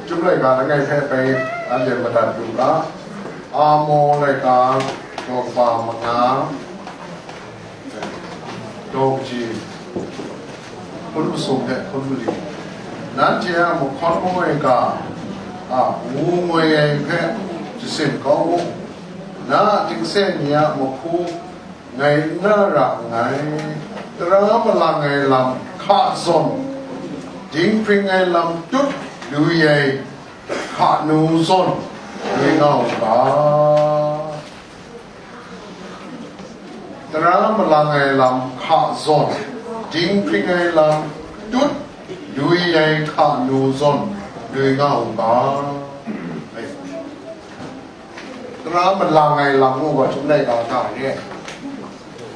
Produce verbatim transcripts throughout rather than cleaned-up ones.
Chyum laika langai hpe bai anhte madat lu ga, Amo laika daw kaba manga, daw kaji, hpun masum hte hpun mali, nanhte a mahkawn mangwi ga a wu ngoi ai hpe jasin kau u, na a tingse ni a mahku ngai n na ra nngai, tara malang ai lam hka zawn, dinghpring ai lam tut lui ai hka nu zawn, lui nga u ga. Tara malang ai lam hka zawn, dinghpring ai lam tut lui ai hka nu zawn, lui nga u ga. Tara malang ai lam ngu gaw, chyum laika ga re.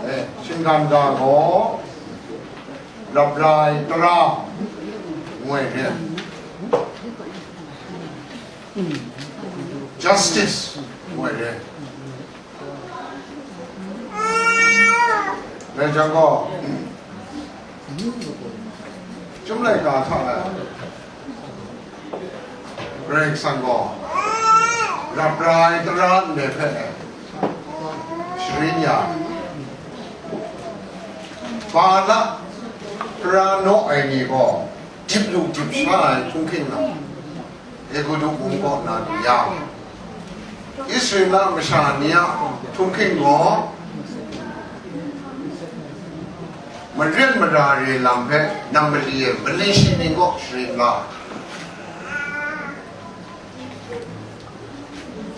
Eh, shinggan ga gaw, rabrai tara ngu ai re. Justice ngu ai re. Rai jang gaw, chyum laika hta e, Karai Kasang gaw, rabrai tara ndai hpe sharin ya, Balak tara naw ai ni gaw, dip lu dip sha ai htunghking lam, Egutu mung kaw na du yang, Israela masha ni a htunghking gaw, maren mara re lam hpe nang mali e mali shi ning kaw sharin la,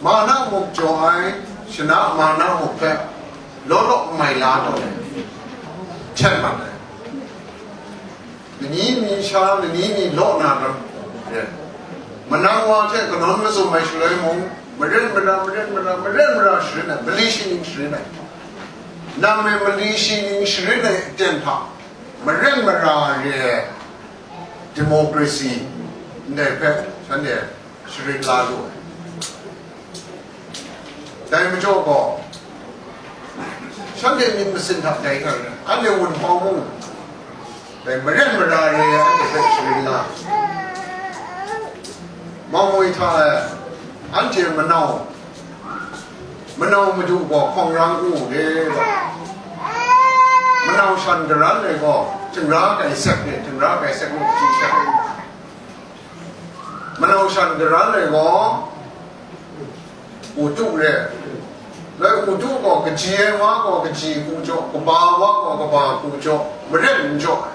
mana muk jaw ai, shana mana muk hpe law law n mai la taw ai, hten mat ai. Lani mi sha, lani mi law na lam, manang wa hte kanawn mazum ai shaloi mung, maren mara, maren mara, maren mara sharin ai, mali shi ning sharin ai. Nang e mali shi ning sharin ai aten hta, maren mara re ai democracy ndai hpe shanhte sharin la lu ai. Dai majaw gaw, shanhte myit masin hta dai hkra rai, anhte wunhpawng mung, dai maren mara re ai anhte hpe sharin la. Mawngwi hta e, anhte manau, manau madu gaw hkawng rang u re, manau shan garan ai gaw, htingra kai sek re, htingra kai sek re, hti sek re. Manau shan garan ai gaw, utu re. Lai utu gaw kaji ai wa gaw kaji hku jaw, kaba wa gaw kaba hku jaw, maren n jaw ai.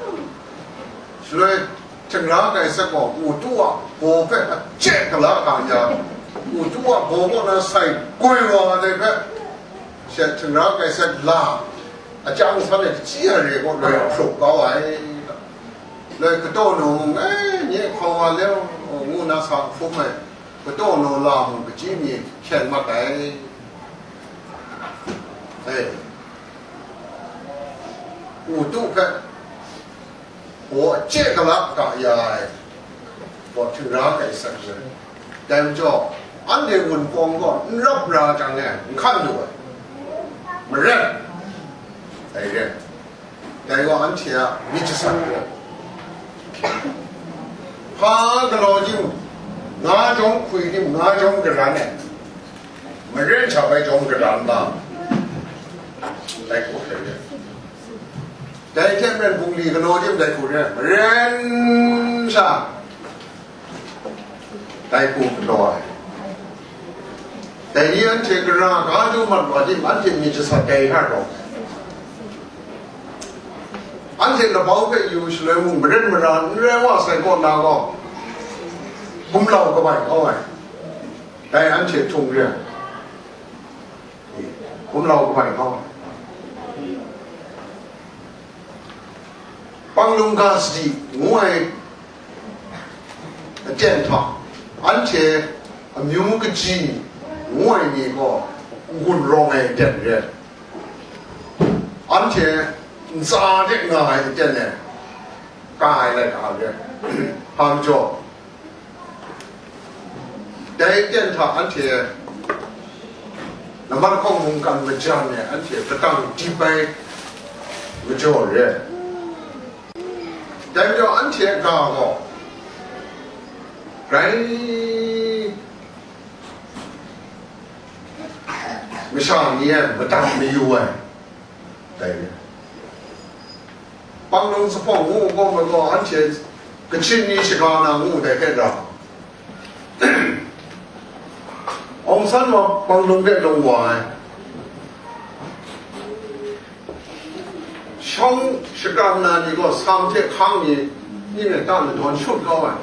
Shaloi htingra kai sek gaw, utu a baw hpe ache gala ga ya, utu a baw kaw na sai goi wa ai hpe, she htingra kai sek la, achang san ai kachyi ai re gaw loi hprup kau ai. Loi kataw naw mung, e, nye hkawng wa le, ngu na sa hpum ai, kataw naw la mung, kachyi mi hkyen mat ai. E, utu hpe, baw ache gala ga ya ai, gaw htingra kai sek ai. Dai majaw, anhte wunpawng gaw n rap ra jang e, n hkan lu ai. Maren, dai re. Dai gaw anhte a myit jasat re. Hpa galaw tim, nga jawng hkwi tim, nga jawng garan ai, maren sha bai jawng garan la, dai hku hte re. Dai hte maren bungli galaw tim dai hku re, maren sha dai hku galaw ai. Dai ni anhte gara ga du mat wa tim, anhte myit jasat dai hkra rawng ai. Anhte labau hpe yu shaloi mung, maren mara n rai wa sai kaw na gaw, gumlau kabai kau ai. Dai anhte htung re ai. Gumlau kabai kau ai. Panglung ga sadi ngu ai aten hta, anhte amyu kaji ngu ai ni gaw n-gun rawng ai aten re ai. Anhte ntsa de nga ai aten e ka ai laika re ai. Hpa majaw, dai aten hta anhte laman hkawng mungkan majan e anhte latang dip ai majaw re ai. Dai majaw anhte a ga gaw, Grai masha ni e madat mayu ai, dai ni. Panglong Zuphpawng ngu gaw, gaw anhte Kachin ni shaga na ngu dai hte ra. Aung San wa Panglong de lung wa ai. Shawng shakram na ni gaw, sam hte hkang ni, ni ne ta ladawn shut kau ai.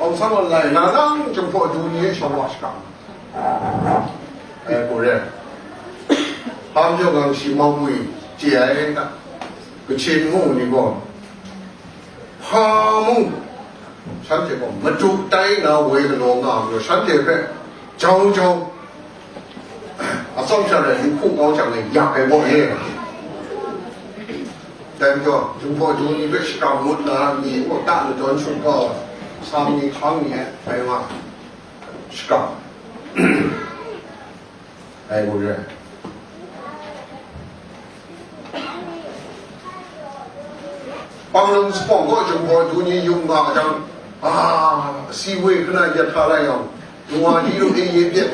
Aung San wa lai na lang, Jinghpaw du ni e shawng wa shakram. Ai, Korea. Hpa majaw gang shi mau bwi chye ai ta. Kachin ngu ni gaw, hpa mung, shanhte gaw madu tai na woi galaw nga majaw, shanhte hpe jau jau, atsawm sha rai, yu hku kau jang e yak ai gaw e. Dai majaw, Jinghpaw du ni hpe shakram ngut na, mi gaw ta ladawn shut kau, sam ni hkang ni e, bai wa shakram. Ai, wu re. Panglong Zuphpawng gaw Jinghpaw du ni yum nga jang, a, si woi hkana yat hta lai yang, Jinghpaw du ni e ye pyet.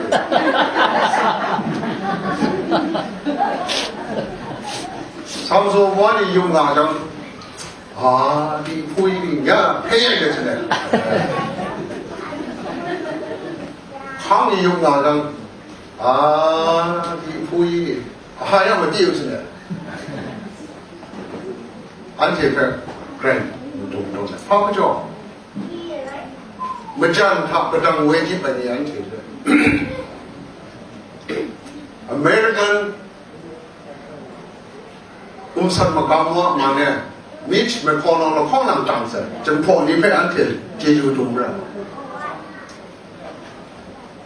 Samson wa ni yum nga jang, a, di hpui ni nya hpe ye de chane. Hkang ni yum nga jang, a, di hpui ni, a, ha ya ma di u chane. Anhte hpe grai madu madu sai. Hpa majaw, majan hta padang woi jip ai ni anhte hpe. American umsan magam wa ma ne, Mitch McConnell lahkawng lang tang sai, Jinghpaw ni hpe anhte chyeju dum ra.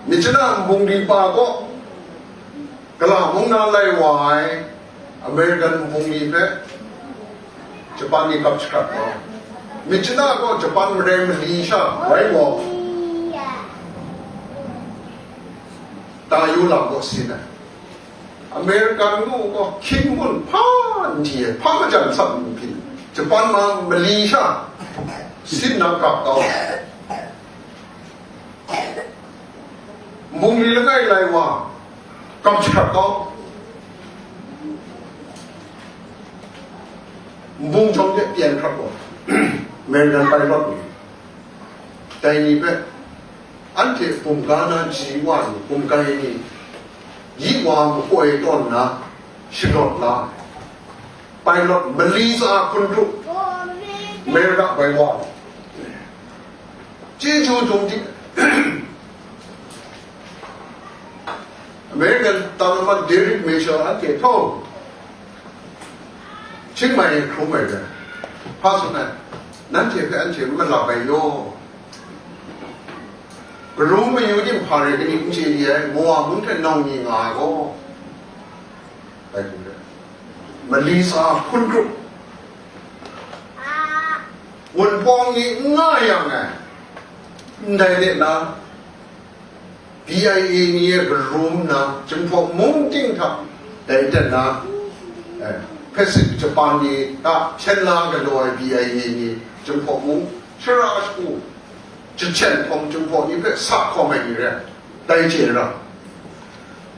Myitkyina nbungli pa gaw, Gala mung na lai wa ai American nbungli hpe Japan ni kap jahkrat gaw, Myitkyina gaw Japan marai mali sha rai wa, Tayu lam gaw sin ai. American ngu gaw hkying mun hpa n di ai, hpa majan sat n hpyi, Japan ma mali sha sin na kap kau ai. Nbungli langai lai wa, kap jahkrat kau. Nbung jawm de pyan hkrat wa, American pilot ni, dai ni hpe, anhte bumga na ji wa ni, bumga ni, yi wa makoi tawn na, shalawt la ai. Pilot mali tsa hkun kru, America bai wa, chyeju dum di. American tang laman Derek Mitchell anhte htawng, Chiang Mai hkrum ai re, hpa tsun ai, nanhte hpe anhte n malap ai yaw, karum mayu ting hpa rai kani n chye li ai, Moa mung hte nawng ni nga ai gaw, bai hkrum re. Mali tsa hkun kru, Wunpawng ni n nga yang e, ndai de na, B I A ni e karum na, Jinghpaw mung ting hta dai dan na, eh, Pacific Japan ni a hpyen la galaw ai B I A ni Jinghpaw mung shara shagu jahten hkawm Jinghpaw ni hpe sa hkawm ai ni rai, dai chye ra.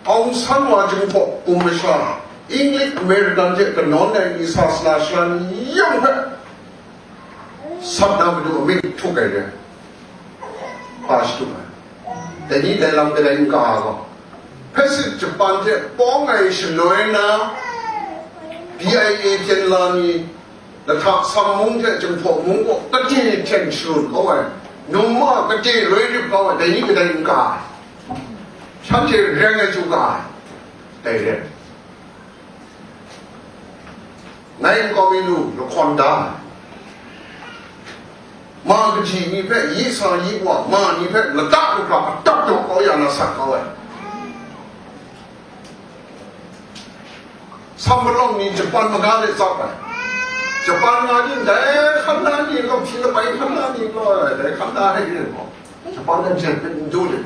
Aung San wa Jinghpaw hpung masha, English American hte kanawn ai ni sa sala sara ni yawng hpe sat na matu amying htuk ai re, hpa shatup ai. Dai ni dai lam kadai n ka ai gaw, Pacific Japan hte pawng ai shaloi na, B I A hpyen la ni, lahta Sam mung hte Jinghpaw mung gaw kade hten sharun kau ai, num ma kade roi rip kau ai, dai ni kadai n ka ai, shanhte reng ai chyu ka ai, dai re. Ngai nkau mi lu lahkawn da ai. Ma kaji ni hpe yi sa yi wa, ma ni hpe lata lu hkra atak daw kau ya na sat kau ai. Sam palawng ni Japan maga de tsap ai. Japan nga ni dai hkan na ni gaw, hpyi lapai hkan na ni gaw, dai hkan na hte rin gaw, Japan de jen hpe n du let,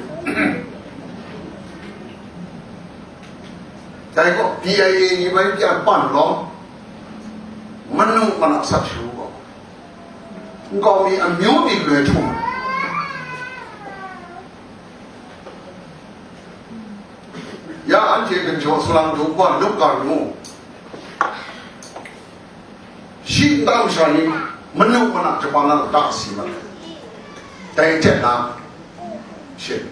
dai gaw B I A ni bai pyan pan lawm, manu mana sat sharu gaw, nkau mi amyu ni loi htum, Ya anhte ginjaw salang du wa lup ga nu. Shi nta masha ni manu mana Japan na ta si ma. Dai jen na. Shi.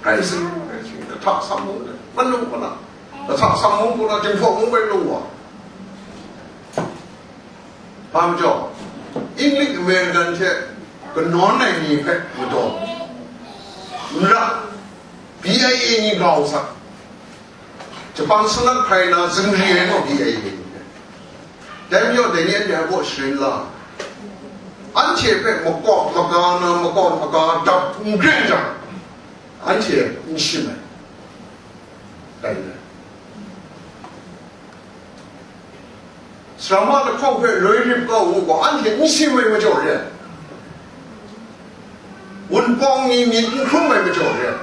Kai si, kai si, ta sam mu, manu mana. Ta sam mu, na jin fo mu bai lu wa. Hpa majaw, English American hte kanawn ai ni hpe madaw, n ra, B I A ni grau sa, Japan sanat hpai na zingri ai gaw B I A ni hpe. Dai majaw, dai ni anhte a baw sharin la, anhte hpe makawp maga na, makawp maga dap n gren jang, anhte n shim ai. Dai ni. Sara ma lahkawng hpe roi rip kau u gaw, anhte n shim ai majaw re ai. Wunpawng ni myit n hkrum ai majaw re ai.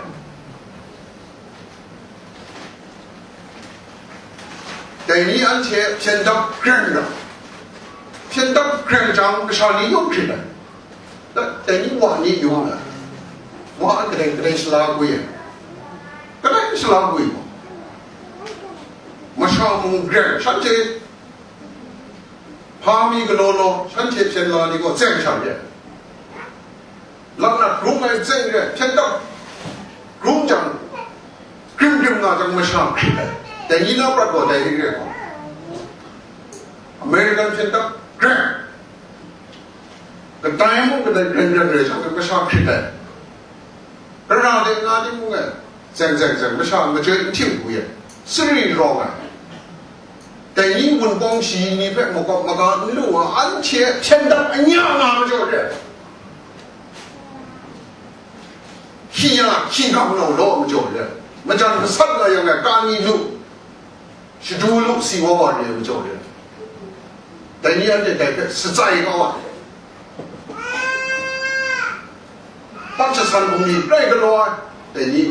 Dai ni anhte hpyen dap greng ra. Hpyen dap greng jang, kasha ni yawng hkrit ai. Dai ni wa ni yawng ai. Wa kadai kadai shala gwi ai. Kadai shala gwi gaw, masha mung greng, shanhte hpa mi galaw law, shanhte hpyen la ni gaw tseng sha re ai. Laknak grung ai tseng re, hpyen dap grung jang, grim grim nga jang, masha hkrit ai. Dai ni na prat gaw dai re ai gaw, American hpyen dap greng. Kadai mung kadai greng greng re jang, masha hkrit ai. Kara de nga ni mung e, zeng zeng zeng, masha majoi n htim hku ye, sari rawng ai. Dai ni wunpawng shayi ni hpe makawp maga n lu wa, anhte hpyen dap anya nga majaw re. Hkyi ya, hkyi hkam nau law majaw re. Majan gasat nga yang ai ka ni lu, shadu lu si wa wa re majaw re. Dai ni anhte dai hpe satsai kau ai. Pakchasan bungli rai galaw ai, dai ni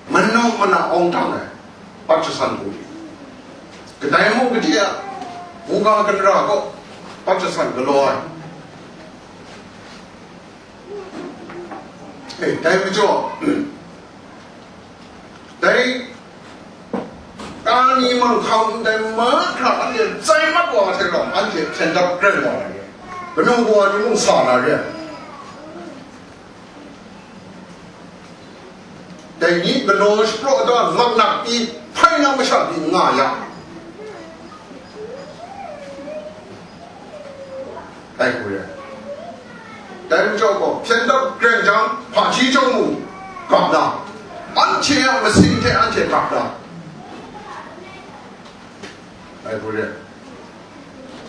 manu mana awng dang ai, Pakchasan bungli. Kadai mung gade a, buga ganra gaw Pakchasan galaw ai. E, dai majaw, dai ka ni manghkang ndai mahkra anhte tsai mat wa hte rau, anhte hpyen dap kren wa na re ai. Kanu kawa ni mung sa na re ai. Dai ni galaw shapraw da laknak pyi hpai na masha pyi nga ya. Dai hku re ai. Dai majaw gaw, hpyen dap kren jang, hpaji chyawm mung gap na, anhte a masin hte anhte gap na. Dai hku re ai.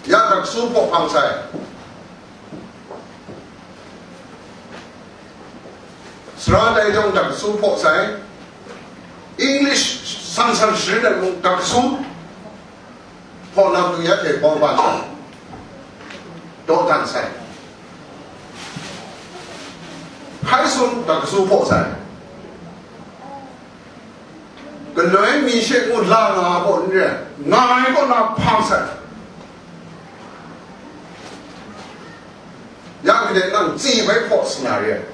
Ya daksu hpaw hpang sai. Sara dai jawng daksu hpaw sai. English san san sharin ai mung daksu hpaw lam tu ya hte bawng ban sai, dawdan sai. Hkai sun daksu hpaw sai. Galoi mi she ngu la nga ai kaw n re, nga ai kaw na hpang sai. Ya gade nang tsi bai hpaw sa na re ai.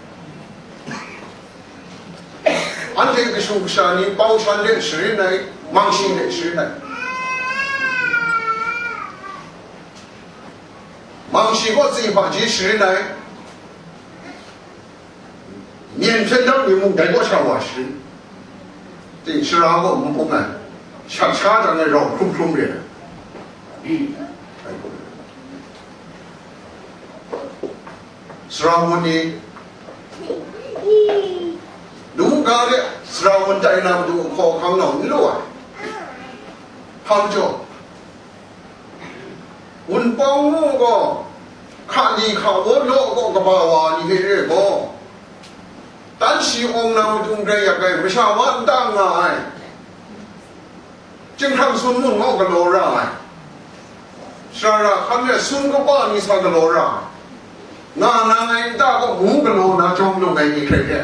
Anhte kashu kasha ni pau shan de sharin ai, mangshi de sharin ai. Mangshi gaw tsi hpaji sharin ai. Myen hpyen dang ni mung dai kaw sha wa sharin. Ting shara gaw n pung ai. Shat sha jang ai rau hkrum hkrum re ai. Sara wun ni, nu ga de sara wun tai na matu hkaw hkang nau n lu ai. Hpa majaw, Wunpawng mu gaw, hka li hka waw law kaw kaba wa ni hpe re ai gaw, tan shi awng na matu n rai yak ai, masha wa nta nga ai, chyinghkrang sun mun gaw galaw ra ai, shara ra hkan re sun kaba ni sa galaw ra ai, nga na ai nta gaw mu galaw na jawm lung ai ni hkrai hte,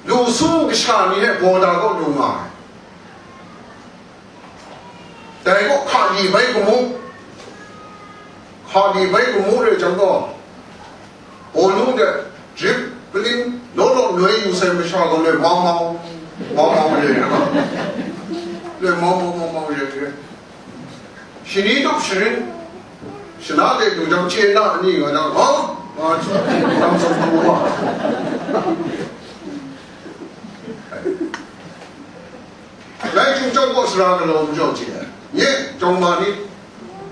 lu sung kasha ni hte baw da kaw lu nga ai. Dai gaw hka li bai gamu, hka li bai gamu re jang gaw, Pawlu de grip kalin law law noi yu Sai masha gaw loi mau mau, mau mau re, loi mau mau, mau mau re, re. Shani dawp sharin, shana de du jang chye na ni nga jang, ha? Nga, tam sam tam wa. Lai chyum chyawm gaw sara galaw majaw chye ai. Nye, jawng ma ni,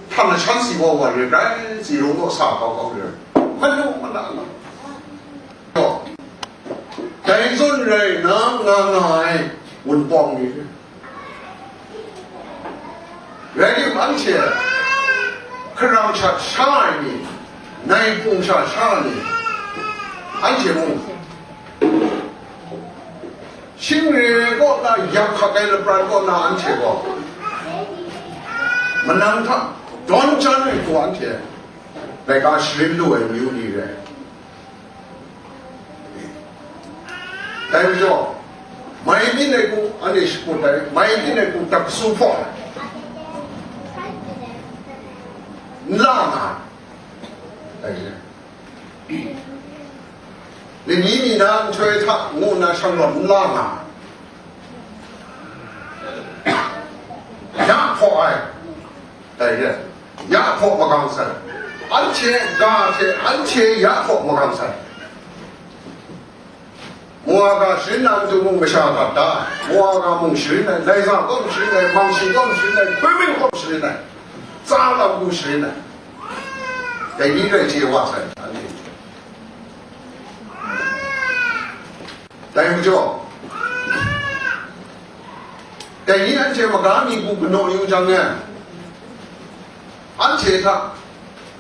htan lashan si wa wa re rai, si rung gaw sa kau kau re. Manu mana nga. Dai zawn rai na nga nga ai wunpawng ni, rai tim, anhte hkarang shat sha ai ni, nai hpung sha sha ai ni, anhte mung, shingre kaw na yak hkak ai lapran kaw na anhte gaw, manang hta dawn jan ai hku anhte laika sharin lu ai amyu ni rai. Dai majaw, mai byin ai hku anhte shakut ai, mai byin ai hku dak su hpaw ai, n la nga ai. Lani mi na nhtoi hta ngu nna shanglawt n la nga ai. Ya hpaw ai. Dai re, ya hpaw magang sai. Anhte ga hte anhte ya hpaw magang sai. Moa ga sharin na matu mung masha gat da ai. Moa ga mung sharin ai, Laiza kaw mung sharin ai, Mangshi kaw mung sharin ai, Hpui Ming kaw mung sharin ai, Tsa lam hku sharin ai. Dai ni rai chye wa sai, anhte. Dai majaw, dai ni anhte maga mi hku kanaw yu jang e, anhte hta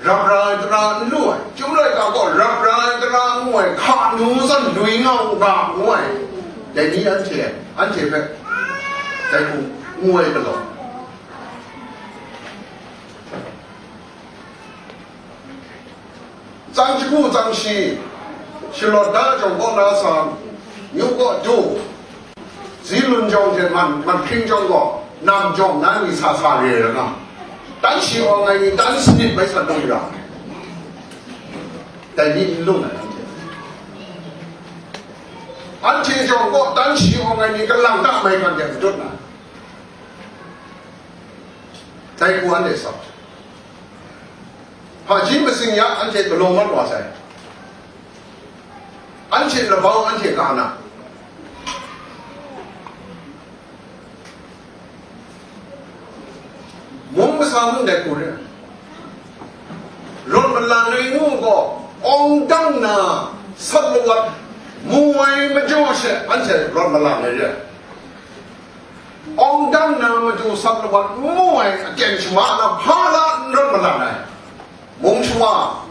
rap ra ai tara n lu ai, chyum laika gaw rap ra ai tara ngu ai hka nu zawn lui nga u ga ngu ai, dai ni anhte, anhte hpe dai hku ngu ai galaw. Tsang shagu tsang shi, shalawt da jawng kaw na sa, nyu kaw du, zi lun jawng hte man, man hpring jawng gaw, nam jawng na ni sa sa re ai nga, tan shi awng ai ni tan sanit mai san lung ra, dai ni n lung ai. Anhte jawng kaw tan shi awng ai ni kalang ta mai hkan de n dut na, dai hku anhte sau. Hpaji matsing ya anhte galaw mat wa sai. Anhte labau anhte ka na. Mung masa mung dai hku re. Rawt malan ai nu gaw, awng dang na sat lawat mu ai majaw she, anhte rawt malan ai re. Awng dang na matu sat lawat n mu ai aten shama na hpa la n rawt malan ai. Mung shawa,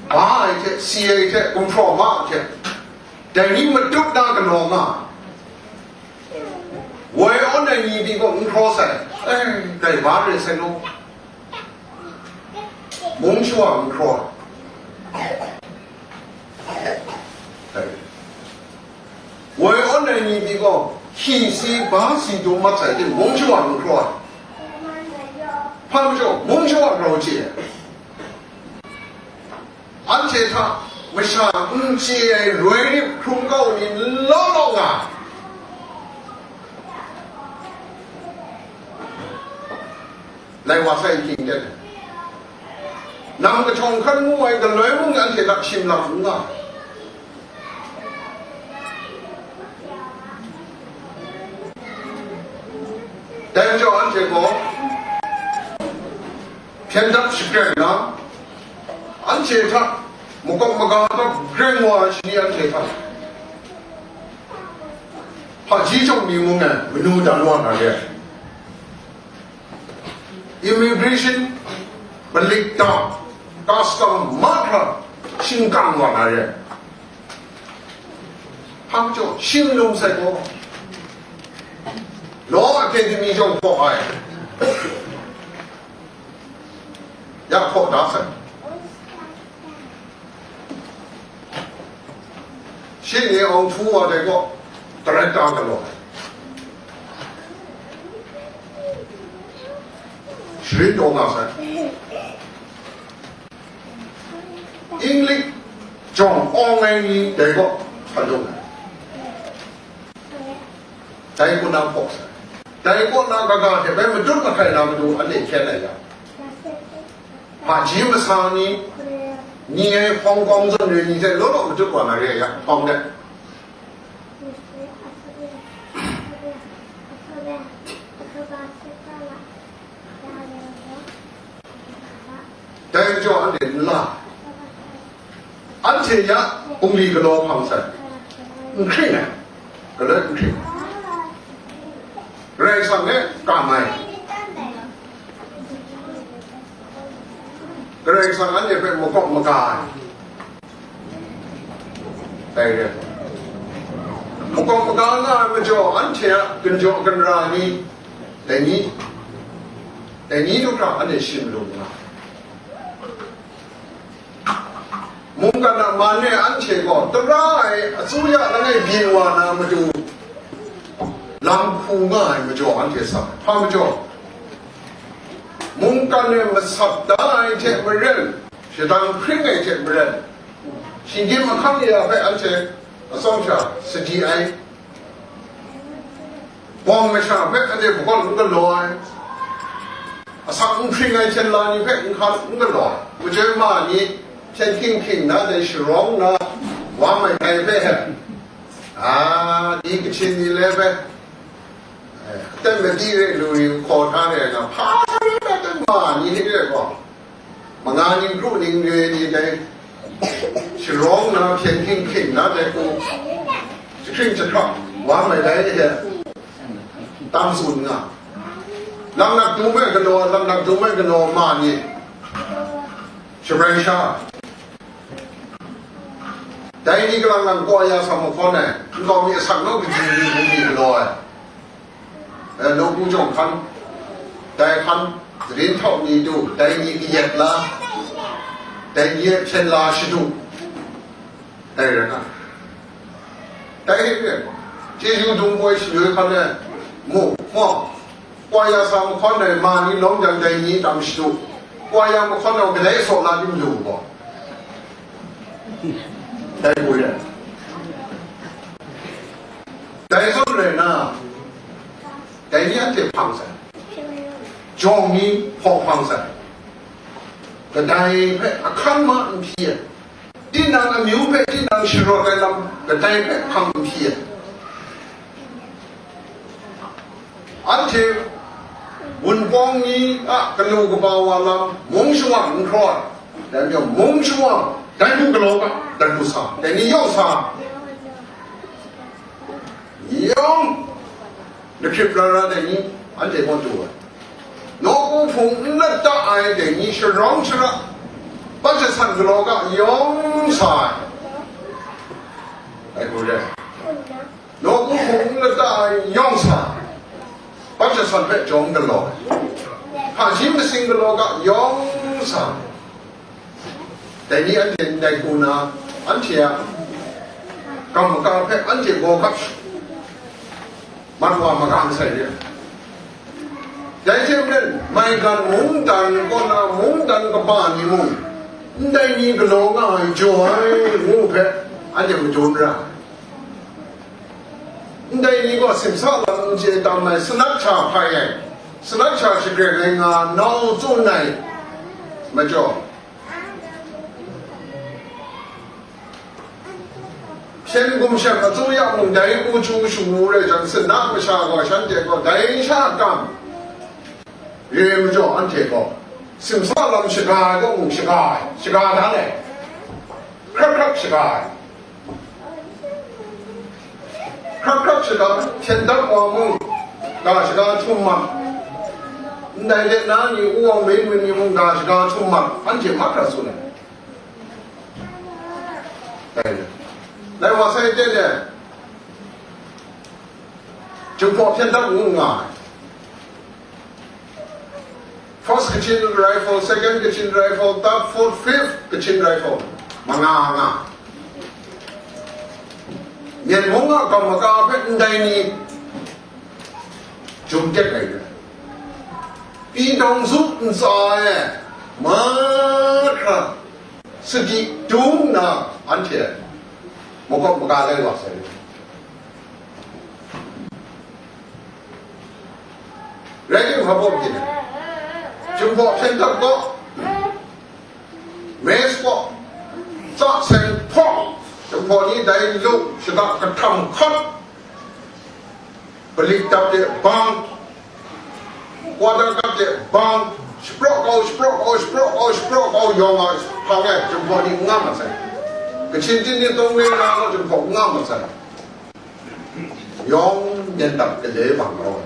ba ai hte, si ai hte, gumhpraw ma ai hte, dai ni matut na galaw nga ai. Woi awn ai ni pyi gaw n hkraw sai, eh, dai ba re sai law. Mung shawa n hkraw ai. Woi awn ai ni pyi gaw, hki si, ba si dum mat sai hte, mung shawa n hkraw ai. Hpa majaw, mung shawa grau chye ai. Anhte hta masha n chye ai roi rip hkrum kau ni law law nga ai. Lai wa sai hkying ten, nang kahtawng hkan ngu ai galoi mung anhte hta shim lam n nga. Dai majaw anhte gaw hpyen dap shakren na, anhte hta makawp maga dap greng wa ai shani anhte hta, hpaji jawng mi mung e manu dan wa na re ai. Immigration, malik dam, custom mahkra shingkang wa na re ai. Hpa majaw shim lung sai gaw, Law Academy jawng hpaw ai, ya hpaw da sai. Shi ni awng htu wa dai gaw, director galaw ai. Sharin taw nga sai. English jawng awng ai ni dai gaw, hpa lung ai. Dai kaw na hpaw sai. Dai kaw na kaga hte bai matut mahkai na matu anhte hkyen ai yang, hpaji masa ni, ni ai Hong Kong zawn re ni hte law law matut wa na re ai yang, hpawng de. Dai majaw anhte n la, anhte ya bungli galaw hpang sai, n hkring ai, galoi n hkring. Karai Kasang e kam ai, Karai Kasang anhte hpe makawp maga ai. Dai re ai. Makawp maga nga ai majaw, anhte a ginjaw ginra ni, dai ni, dai ni du hkra anhte shim lu nga ai. Mungkan a man e anhte gaw tara ai asuya langai byin wa na matu, lam hku nga ai majaw anhte sa ai. Hpa majaw? Mungkan e masat da ai hte maren, shadang hpring ai hte maren, shinggyim ahkang ya hpe anhte atsawm sha sadi ai. Bawng masha hpe anhte hpawn n galaw ai, asak n hpring ai hten la ni hpe n hkan n galaw ai, machyoi ma ni hpyen hking hking na dai sharawng na wa mai ai hpe, a, ni Kachin ni le hpe, eh, aten madi re lu yu hkaw hta re ai na, hpa sa re ai hpe ma ni hte re gaw, manga ning kru ning re ni dai sharawng na hpyen hking hking na dai hku jahkring jahkra wa mai dai hte tam tsun nga. Lam nak dum ai galaw, lam nak dum ai galaw ma ni, shabrai sha, dai ni kalang lang kaw ya sa mahkawn ai, nkau mi asak naw kaji ni bungli galaw ai. Eh, nawku jawng hkan, dai hkan, zarin htawk ni du, dai ni kayat la, dai ni e hpyen la shadu, dai rai nga. Dai hte maren, chyeju dung poi shaloi hkan e mu, maw, kwa ya sa mahkawn ai ma ni lawm jang dai ni tam shadu, kwa ya mahkawn ai kadai saw la di malu gaw, dai hku re ai. Dai zawn rai na, dai ni anhte hpang sai, jawng ni hpaw hpang sai, kadai hpe ahkang ma n hpyi ai, tinang amyu hpe tinang sharawt ai lam kadai hpe hpang n hpyi ai. Anhte Wunpawng ni a kanu kaba wa lam mung shawang n hkraw ai, dai majaw mung shawang dai hku galaw ga, dai hku sa, dai ni yawng sa, yawng lahkrit ra ra dai ni anhte kaw du ai, nawku hpung n lat da ai dai ni sharawng shara, bat jasan galaw ga yawng sa ai, dai hku re ai. Nawku hpung n lat da ai yawng sa, bat jasan hpe jawng galaw ai, hpaji masing galaw ga yawng sa, dai ni anhte ndai hku na, anhte a kam maka hpe anhte gaw hkap mat wa magang sai re. Dai hte maren, maigan mungdan kaw na mungdan kaba ni mung, ndai ni galaw nga ai jaw ai ngu hpe anhte madun ra ai. Ndai ni gaw simsa lam n chye tam ai, sanat sha hpai ai, sanat sha shagreng ai nga nau tsun ai majaw, hpyen gumshem asuya mung dai u chu shangu rai jang, sanat masha gaw shanhte gaw dai sha kam re ai majaw, anhte gaw simsa lam shaga ai kaw mung shaga ai, shaga dan ai, hkrak hkrak shaga ai. Hkrak hkrak shaga, hpyen dap wa mung, ga shaga htum mat, ndai let na ni, u wang mei mung ni mung, ga shaga htum mat, anhte hkrak hkrak tsun ai. Dai, dai wa sai teng de, Jinghpaw hpyen dap ngu nga ai. First Kachin Rifle, Second Kachin Rifle, Third, Fourth, Fifth Kachin Rifle, manga nga. Myen mung a kam maka hpe ndai ni jum tek ai re. Pyi dawng zup ntsa e mahkra sadi dung nna anhte makawp maga lai wa sai. hpa bawk byin ai. Jinghpaw hpyen dap gaw, mess gaw, tsa seng hpawk, Jinghpaw ni dai lu, shada kahtam hkawt, palik dap de bang, kwata dap de bang, shapraw kau, shapraw kau, shapraw kau, shapraw kau, yawng a hpang e, Jinghpaw ni n nga masai. Kachin chyin ni tawng le na gaw Jinghpaw n nga masai. Yawng myen dap gale bang gaw,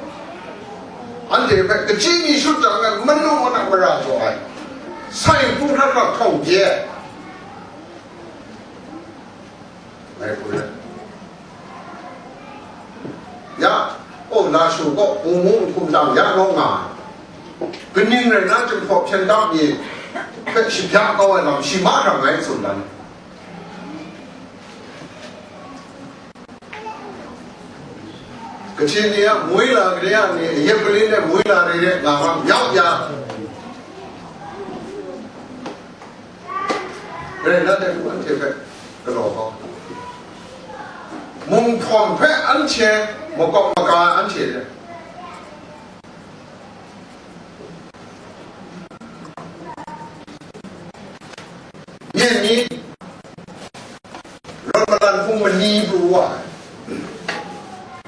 anhte hpe kachyi ni shut jang ai, manu manak mara jaw ai, sai hku hkra hkra htawng bye ai. Ngai hku rai. Ya, o, Lashu kaw hpung mung hkum dang ya naw nga ai. Kaning rai nna, Jinghpaw hpyen dap ni hpe shabya kau ai lam shi mahkra ngai tsun dan. Kachin ni a, Muila gade a ni, Yepalin de Muila re re nga hkam yau ya. Rai nna de, anhte hpe galaw kau. Munghpawm hpe anhte makawp maga ai anhte de. Myen ni rawt malan hpung mani pru wa ai.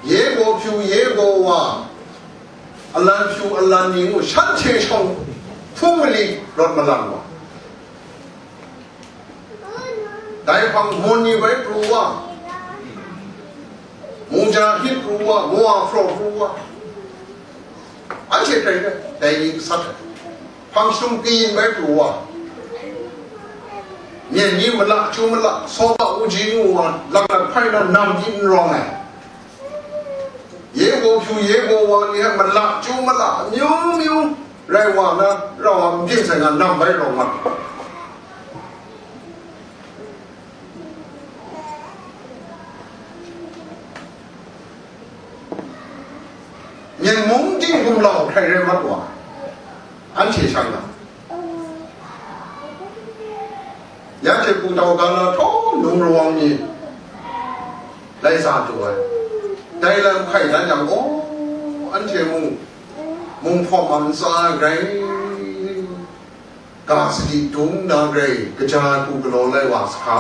Ye gaw hpyu, ye gaw wa, alan hpyu, alan ni ngu, shanhte shawng hpung mali rawt malan wa. Dai hpang mun ni bai pru wa, mujahid pru wa, muwafro pru wa, anhte hkrai hpe dai ni gasat ai. Hpang shadum kayin bai pru wa, myen ni mala chyu mala, soba uji ngu wa, laknak hpai na nam di n rawng ai. Ye gaw hpyu, ye gaw wa ni hpe mala chyu mala amyu myu rai wa na, rau wa n byin sai nga nam bai rawng nga. Myen mung ting gumlau hkrai rai mat wa, anhte shang na. Ya hte Putau ga na htaw num rawang ni lai sa tu ai. Dai lam hkai dan yang gaw, anhte mung, munghpawm a ntsa ai grai, ga sadi dung na grai, kaja ai hku galaw lai wa sa hka.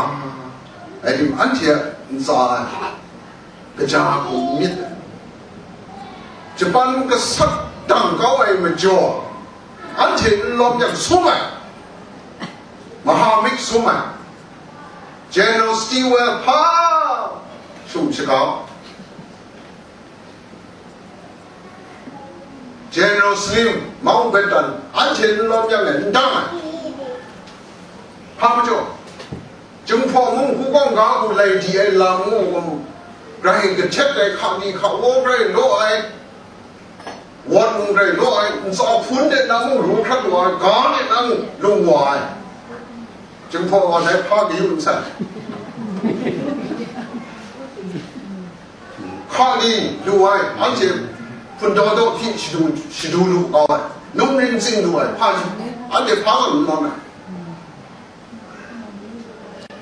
Rai tim, anhte a ntsa ai kaja ai hku n myit ai. Japan gasat dang kau ai majaw, anhte n lawm yang sum ai, Mahamik sum ai, General Stilwell hpa shum shakau, General Slim, Mountbatten, anhte n lawm yang e, n dang ai. Hpa majaw, Jinghpaw mung hkungga hku lai di ai lam ngu gaw, grai kahtet ai, hka mi hka waw grai law ai, wawt mung grai law ai, ntsa hpun de na mung ru hkrat wa ai, ga de na mung lung wa ai. Jinghpaw wa dai hpa kayu n san. Hka ni lu ai, anhte hpun daw daw hpyi shadu, shadu lu kau ai, num rin tsing lu ai, hpa ni, anhte hpa ngan n nawn ai.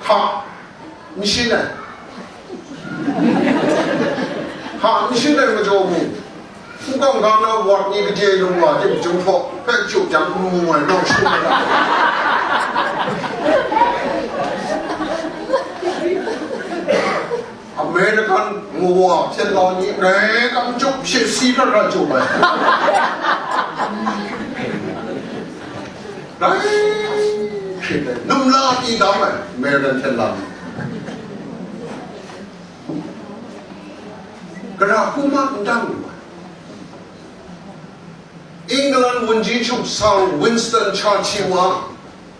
Hka n shin ai. Hka n shin ai majaw mung, hkungga na wawt ni gade lung wa tim Jinghpaw hpe chyu jang n mu ai, nawng shu ai. American ngu wa hpyen la ni, grai kam chyup she si hkra hkra chyup ai. Grai hkrit ai, num la pyi dam ai, American hpyen la ni. Gara hku ma n dang lu ai. England wunji hkyuk sau Winston Churchill wa,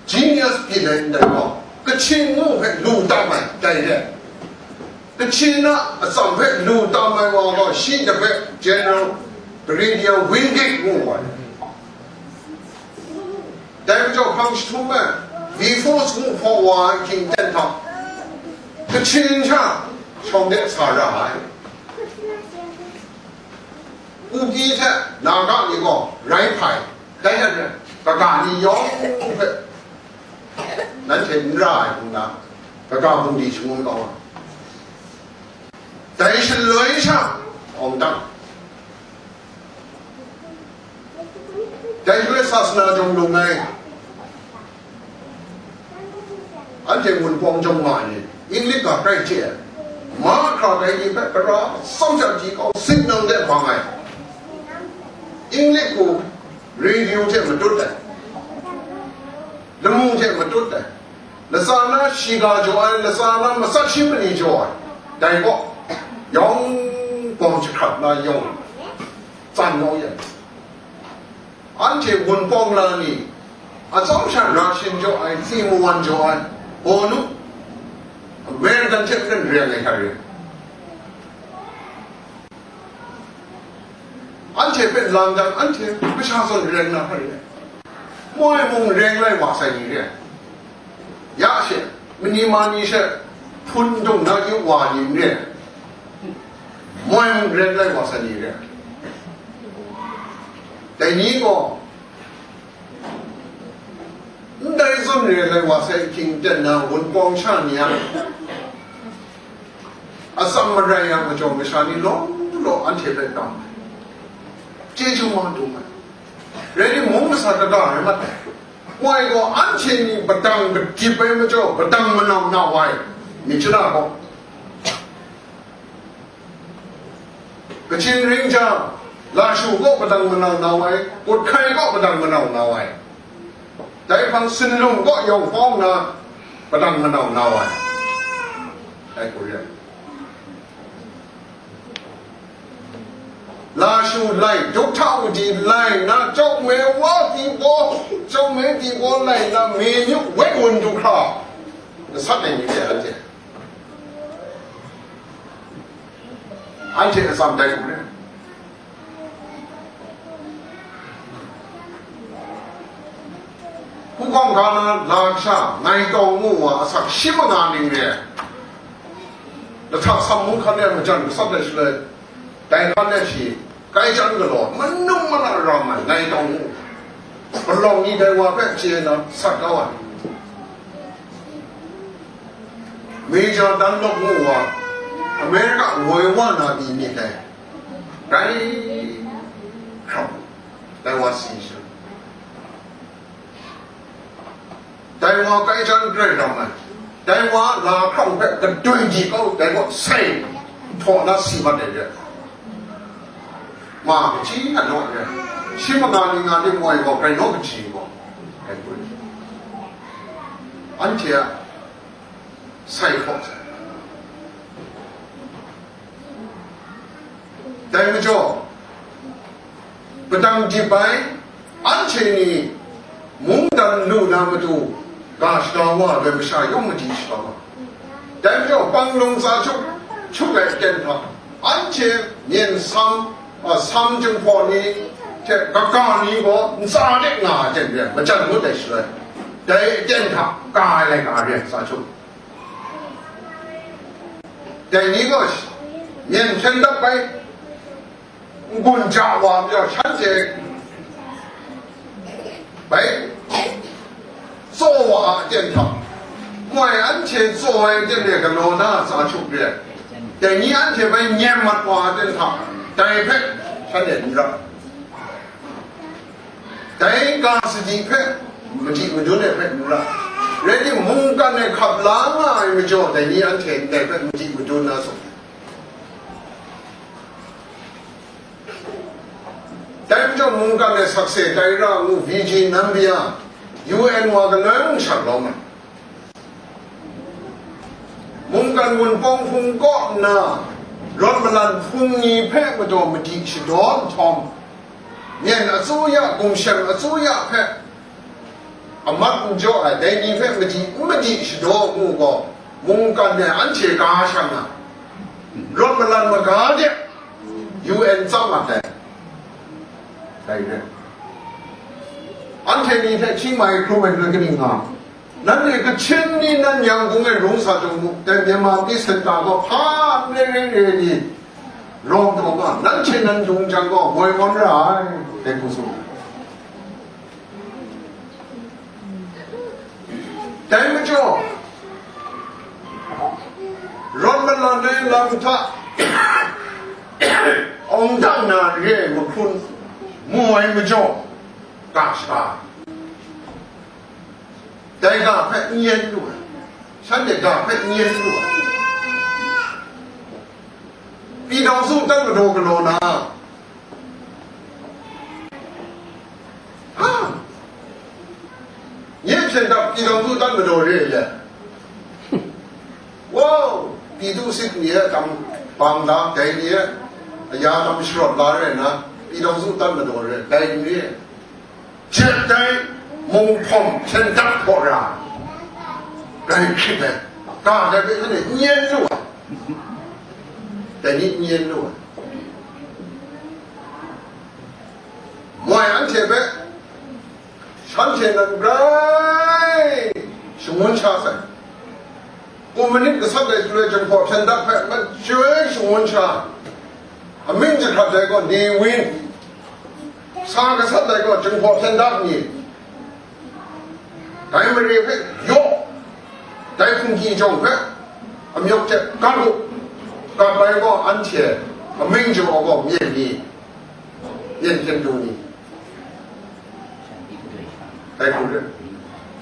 genius byin ai ndai gaw, Kachin ngu hpe lu tam ai, dai re. Kachin a atsam hpe lu tam ai wa gaw, shi dai hpe General Brigadier Wingate ngu ai. Dai majaw hpang jahtum e, V Force ngu hpaw wa ai hkying ten hta, Kachin sha shawng de sa ra ai. Kuki hte Naga ni gaw rai hpai, dai hte maren, kaga ni yawng hpe nanhte n ra ai hku nna, kaga bungli shangun kau ai. Dai shaloi sha, awng dang, Dai shaloi sasana jawng lung ai, anhte Wunpawng jawng ma ni, English ga grai chye ai, mahkra dai ni hpe tara tsawm sha ji kau, sik nang de bang ai, English gaw radio hte matut ai, lamu hte matut ai, latsa na shiga jaw ai, latsa na matsat shi mali jaw ai, dai gaw yawng bawng jahkrat na yawng tsan kau ya. Anhte Wunpawng la ni, atsawm sha ra shin jaw ai, tsi mawan jaw ai, Bawnu, American hte maren reng ai hta re. Anhte hpe lang jang, anhte masha zawn reng na hpa re ai. Moi mung reng lai wa sai ni re ai. Ya she, mani ma ni she, hpun dung na yu wa ni n re ai. Moi mung reng lai wa sai ni re ai. Dai ni gaw, ndai zawn re ai wa sai hkying ten na Wunpawng sha ni a, atsam marai yang majaw masha ni law law anhte hpe tam ai. Chyeju ma dum ai. Rai timung, masa kata rai mat ai. Wai gaw anhte ni padang kadip ai majaw, padang manau na wai, myit chara gaw. Kachin ring jang, Lashu kaw padang manau na wai, Kuthkai kaw padang manau na wai, dai hpang Sinlung kaw yawng hpawng na padang manau na wai. Dai Korea. Lashu lai, Dukta Wudi lai na, Chawme wa di baw, Chawme di baw lai na, Menyu wet wun du hkra, gasat ai ni hte anhte. Anhte atsam dai hku re. Hkungkawng ga na la kasha, ngai tawng mu wa asak shi manga ning re. Lahta sam mung hkan e majan gasat ai shaloi, dai hkan e shi, kai jan galaw, manung mana ram ai, ngai tawng mu. Palawng ni dai wa hpe chye na sat kau ai. Major Dunlop ngu wa, America woi wa na pyi myit dai. Dai hkram, dai wa si sha. Dai wa kai jan grai ram ai. Dai wa la hkrang hpe kadoi di kau, dai gaw sai htaw na si mat ai re. Ma kaji na naw re. Shi manga ni nga ni moi gaw grai naw kaji gaw. Dai gaw. Anhte a sai hkaw sai. Dai majaw, padang dip ai, anhte ni mungdan lu na matu, ga shaga wa ai masha yawng madi shaga wa. Dai majaw, panglung tsa hkyuk, hkyuk ai aten hta, anhte myen sam, a, sam jinghpaw ni hte kaga ni gaw ntsa de nga ai aten re, majan ngut ai shaloi, dai aten hta ka ai laika re tsa hkyuk. Dai ni gaw myen hkyen dap ai, n-gun ja wa majaw, shanhte bai tsaw wa a aten hta, moi anhte tsaw ai aten e galaw na tsa hkyuk re, dai ni anhte bai nyem mat wa a aten hta, dai hpe shanhte n ra. Dai ga sadi hpe madi madun ai hpe n ra, rai timung, mungkan e hkap la nga ai majaw, dai ni anhte ndai hpe madi madun na saw. Dai majaw mungkan e sakse tai ra ngu V G Nambia, U N wa galoi mung shat lawm ai. Mungkan Wunpawng Hpung kaw nna, rawt malan hpung ni hpe madaw madi shadaw nhtawm, myen atsuya, gumshem atsuya hpe amat n jaw ai dai ni hpe madi n madi shadaw ngu gaw, mungkan e anhte ga shang na, rawt malan maga de U N tsang mat ai. Dai re. Anhte ni hte hkying mai hkrum ai rai kaning nga, nanhte Kachin ni nan Yangon e rung sa jang mu, dai Myanmar Peace Center gaw hpa n re re re ni rawng taw nga, nanhte nan dung jang gaw moi ngawn ra ai, dai hku tsun. Dai majaw, rawt malan ai lam hta awng dang na re ai mahkrun mu ai majaw, ga shaga, dai ga hpe n yen lu ai, shanhte ga hpe n yen lu ai. ပြည်ထောင်စုတပ်မတော်ကလော်နာ ဟာ ငါ့ဖြေတပ်ပြည်ထောင်စုတပ်မတော်ရဲ့လေ ဝေါ ပြည်သူ့စစ်တွေရဲ့တံ ပန်ဒါ ဒိုင်တွေရဲ့အရာတံ ရှရွတ်လာတဲ့နော် ပြည်ထောင်စုတပ်မတော်ရဲ့ဒိုင်တွေရဲ့ ချက်တိုင်း မုံဖုံဖြန်တပ်ခေါ်တာ ဒိုင်ဖြစ်တယ် ဒါလည်းပဲအဲ့ဒါညင်းလို့ တနည်းညင်းလို့ မွေအန်ချေပဲ ရှမ်းချေနံဂြိုင်း ရှမွန်းချားဆိုင် ကွန်မြူနစ်ကဆတ်တဲ့ကျဲကျင်ဖော်ဖြန်တပ်ဖက်မကျွဲရှမွန်းချား အမင်းကျခတ်တဲ့ကောနေဝင်း စာကဆတ်တဲ့ကောကျင်ဖော်ဖြန်တပ်နေ ဒိုင်မရေဖက်ရော့ ဒိုင်ဖုန်ကီကြောင့်ဖက် အမျိုးချက်ကတ်လို့ ကပ်ပိုင်းကောအန်ချေ အမင်းကျော်အကောမျက်နေမျက်ကျတူနေ တိုက်ပွဲတွေ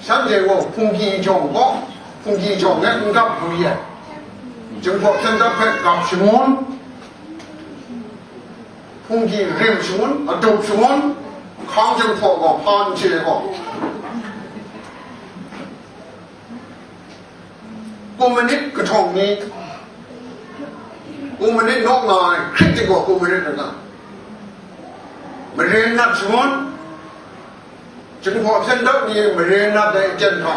ရှမ်းပြည်ကိုဖုန်ကီကြောင့်ကောဖုန်ကီကြောင့်နဲ့ငပ်ဘူးရဲ့ကျွန်တော်ဖြန်တပ်ဖက်ကပ်ရှင်မွန်းဖုန်ကီရင်ရှင်မွန်းအတုပ်ရှင်မွန်းခေါင်းကျွန်တော်ကဖန်ချေကောကွန်မြူနစ်ကထောင်နေကွန်မြူနစ်တော့ငါခရစ်တကောကွန်မြူနစ်ကမရင်းနတ်ရှင်မွန်း ကျွန်တော်ဖြတ်တော့နေမရေနာတဲ့အကျင့်ခါ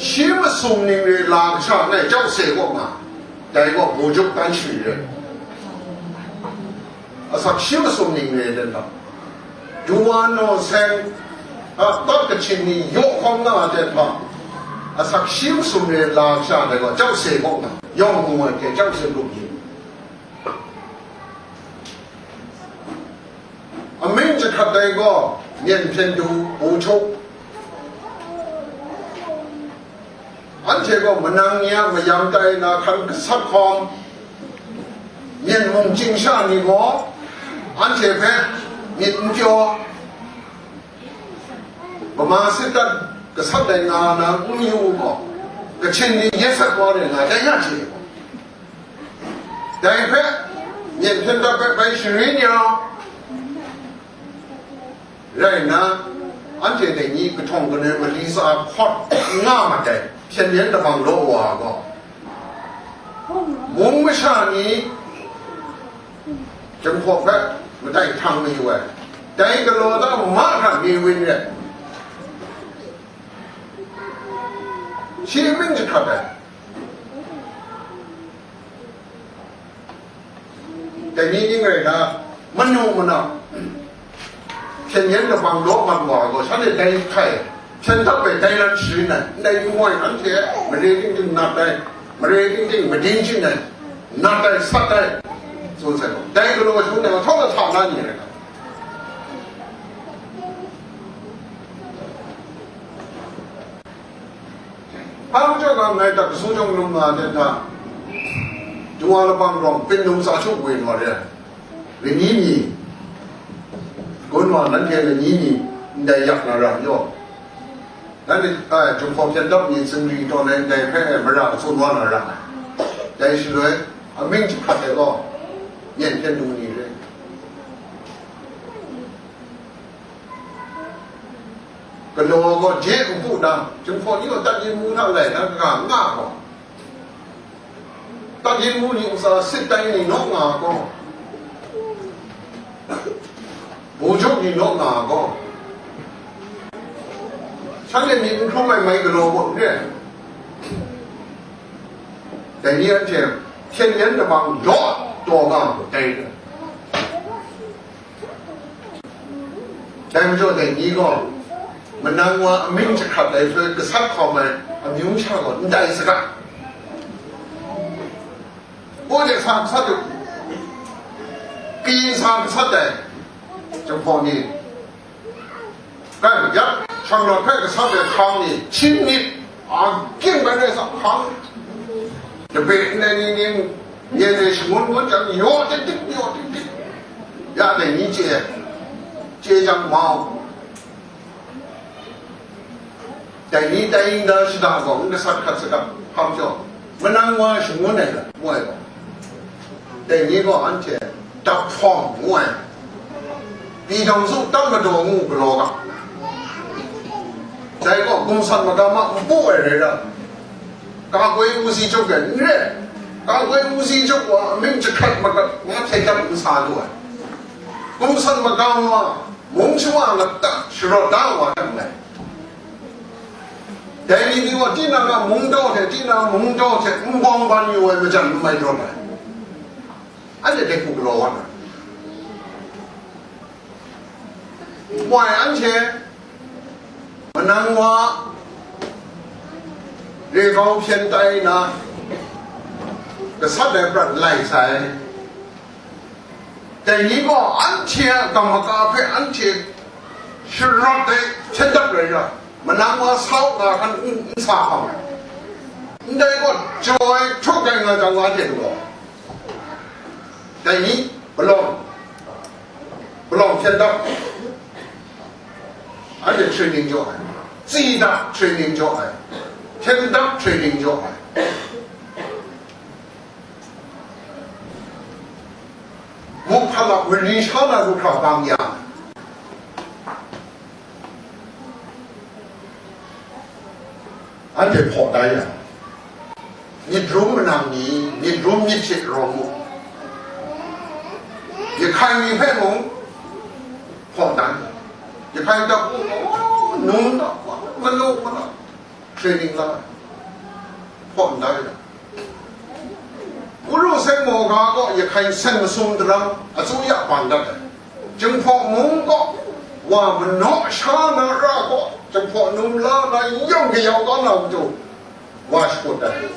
ရှင်းမစုံနေလေလာကစားနဲ့ကြောက်စေပေါ့မှာတိုင်ကဗိုလ်ချုပ်တန်းရွှေရဲ့အစရှင်းမစုံနေလေတဲ့တော့ဒူဝါနော်ဆန်အတော့ကချင်နေရော့ခေါင်းနာတဲ့တော့အစရှင်းမစုံနေလာကစားတဲ့တော့ကြောက်စေပေါ့မှာရော့မုံဝဲကကြောက်စေလို့ပြီး အမင်းကျခတ်တိုင်းကောမျက်ဖြင့်တူဘူချုပ်အန်ချေကောမနန်းညာမယံတိုင်နာခံကဆတ်ခေါမ်မျက်မုံကျင်းရှာနေကောအန်ချေဖဲမျက်ကျော်ဗမာစစ်တပ်ကဆတ်တိုင်းနာနာဦးယူကောကချင်နေရက်ဆက်သွားတဲ့ငါတရားချေကော ဒိုင်ဖက်မျက်ဖြင့်တပ်ဖက်ပိုင်းရှင်ရင်းရောင်ရိုင်နာအန်တေတဲ့ညီကထုံကနွေမလီစာခွတ်ငါမတိုင်ဖြင့်မျက်တပံလို့ဝါကောမုံမရှာနီကျွန်တော်ဖက်မတိုင်ထံမီဝဲတိုင်ကလောတော့မခတ်မီဝင်းရဲ့ရှင်းမင်းတစ်ခါပဲ တနည်းနည်းနဲ့ကမနုမနဖြင့်မျက်နှာပံတော့မှန်သွားတော့ဆန်းတဲ့တိုင်းခိုင်ဖြင့်တော့ပဲတိုင်းလမ်းရှိနေတိုင်းဝိုင်းအန်တဲ့မရေတင်းတင်းနတ်တိုင်းမရေတင်းတင်းမတင်းချင်းနဲ့နတ်တိုင်းစတ်တိုင်းဆိုစတော့တိုင်းကလေးကသူနဲ့ထောက်ထားလာနေတယ် Ang chyawm nga ngai tak kazung chyawm num nga de ta, Dawla bang rawng, hpyen num sa chuk woi naw re ai, lani mi, gun wa nanhte lani mi, ndai yak na ra yaw, nanhte, ai, Jinghpaw hpyen dap ni, zingri taw na ndai hpe ai mara tsun wa na ra ai. Dai shaloi, amying jahkrat ai gaw, myen hpyen du ni re. Galaw gaw je n pu na, Jinghpaw ni gaw tat yin mu hta lai na, nga nga gaw, tat yin mu ni ntsa sit tai ni naw nga gaw, bu jawk ni naw nga gaw, shanhte myit n hkrum ai mai galaw gaw n re ai. Dai ni anhte hpyen yen lamang yaw taw nga gaw, dai re. Dai majaw dai ni gaw, manang wa amying jahkrat ai hpe gasat hkawm ai amyu sha gaw ndai saga. Pawde sa gasat u, kayin sa gasat ai, Jinghpaw ni, bai yak, shanglawt hpe gasat ai hkang ni, hpyin myit, a, gyeng bai rai sa hkang, dabe ndai ni ning, yen e shangun ngut jang, yaw tik tik, yaw tik tik, ya dai ni chye, chye jang mau. Dai ni tai nda shada gaw n gasat hkat saga hkam jaw, manang wa shangun ai lat ngu ai gaw, dai ni gaw anhte daphpawng ngu ai, pyi dawng su tam madaw ngu galaw ga. Dai gaw gumsat magam a npu ai rai ra, ကာကွယ်ရေးဦးစီးချုပ် de n re, ကာကွယ်ရေးဦးစီးချုပ် wa mying jahkrat magat nga hte dat n sa lu ai, gumsat magam wa mung shawa madat sharawt da wa dat n rai. Dai ni ni gaw tinang a mungdaw hte tinang mungdaw hte n bawng ban yu ai majan n mai tawn ai. Anhte dai hku galaw wa na, wai anhte manang wa re kau hpyen tai na, gasat ai prat lai sai. Dai ni gaw anhte a kam maka hpe anhte sharawt ai hpyen dap rai ra, manang wa sau nga hkan n, n sa hkam ai. Ndai gaw jaw ai htuk ai nga jang wa hte gaw, dai ni palawng, palawng hpyen dap, anhte training jaw ai, tsida training jaw ai, hpyen dap training jaw ai. Muk hkam a mari sha na ru hkra bang yang, anhte hpaw tai yang, myit rum manang ni, myit rum myit hte rawng mu, Yahkai ni hpe mung hpaw tai. Yahkai dapu, num dapu, manu manu, training la ai, hpaw n tai. Uru seng maw ga gaw Yahkai seng masum daram atu ya bang dat ai. Jinghpaw mung gaw wa manaw sha na ra gaw, Jinghpaw num la na yawng kayau kau na matu wa shakut ai.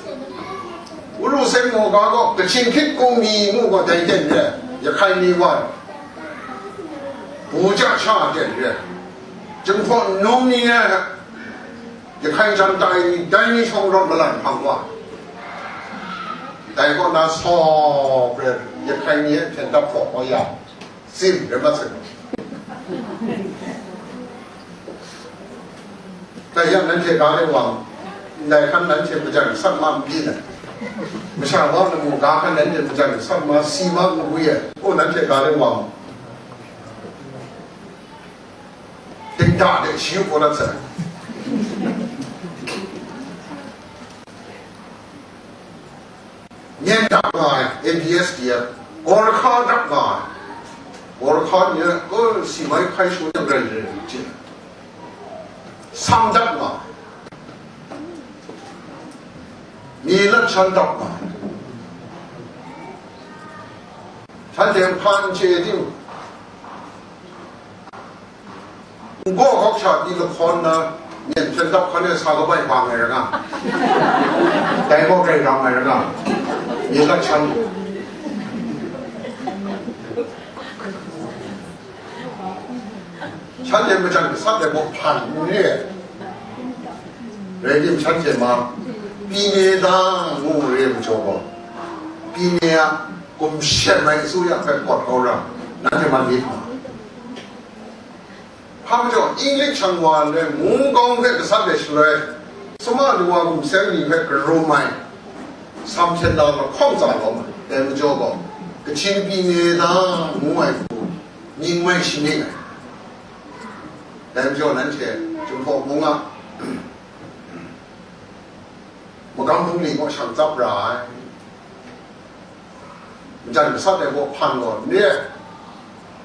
Uru seng maw ga gaw Kachin hkyit kung mi ngu gaw dai ten re, Yahkai ni wa bu ja sha ten re, Jinghpaw num ni e Yahkai jan tai ni, dai ni shawng rawt malan hpang wa. Dai kaw na saw bre, Yahkai ni e hpyen dap hpraw kau ya, tsim rai mat sai. Dai yang nanhte ga le wang, ndai hkan nanhte majan sat ma n byin ai. Masha wa lamu ga hkan nanhte majan sat ma si ma n gwi ai. O, nanhte ga le wang. Dingda de shi yu kau dat sai. Myen dap nga ai, A B S D F, Gorkha dap nga ai, Gorkha ni, o, si mai hkai shu yang rai rai rai, sam dap nga ai, mi lat shan dap nga ai, shanhte hpa n chye ting, N gaw hkawk sha pyi lahkawn na, myen hpyen dap hkan e sa kabai bang ai ra nga, dai gaw grai ram ai ra nga, myen lat shan, shanhte majan gasat ai baw hpan n re ai, rai tim, shanhte ma, pyi ne da ngu re ai majaw gaw, pyi ne a gumshem ai asuya hpe kawt kau ra, nanhte man myit ma. Hpa majaw, English hkyang wa ndai mung kawng hpe gasat ai shaloi, suma dawa gumseng ni hpe karum ai, sam hten na lahkawng tsa lawm ai, dai majaw gaw, Kachin pyi ne da ngu ai hku, mying mai shaning ai. Dai majaw, nanhte Jinghpaw mung a magam hpung ni gaw shang tsap ra ai. Majan gasat ai baw hpan gaw n re ai.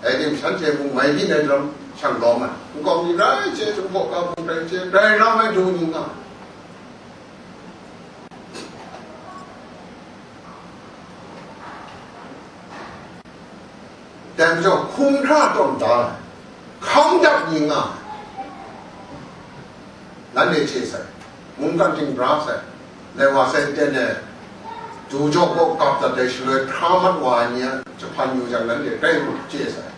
Dai tim shanhte mung mai byin ai daram shang lawm ai. Nkau mi rai chye, Jinghpaw ga hpung rai chye, rai ram ai du ni nga. Dai majaw, hkungga tawn da ai, hkam dap ni nga ai, nanhte chye sai, mungkan ting bra sai, lai wa sai ten e, du jaw kaw kap dat ai shaloi hkra mat wa ai ni a jahpan yu jang, nanhte grai mung chye sai.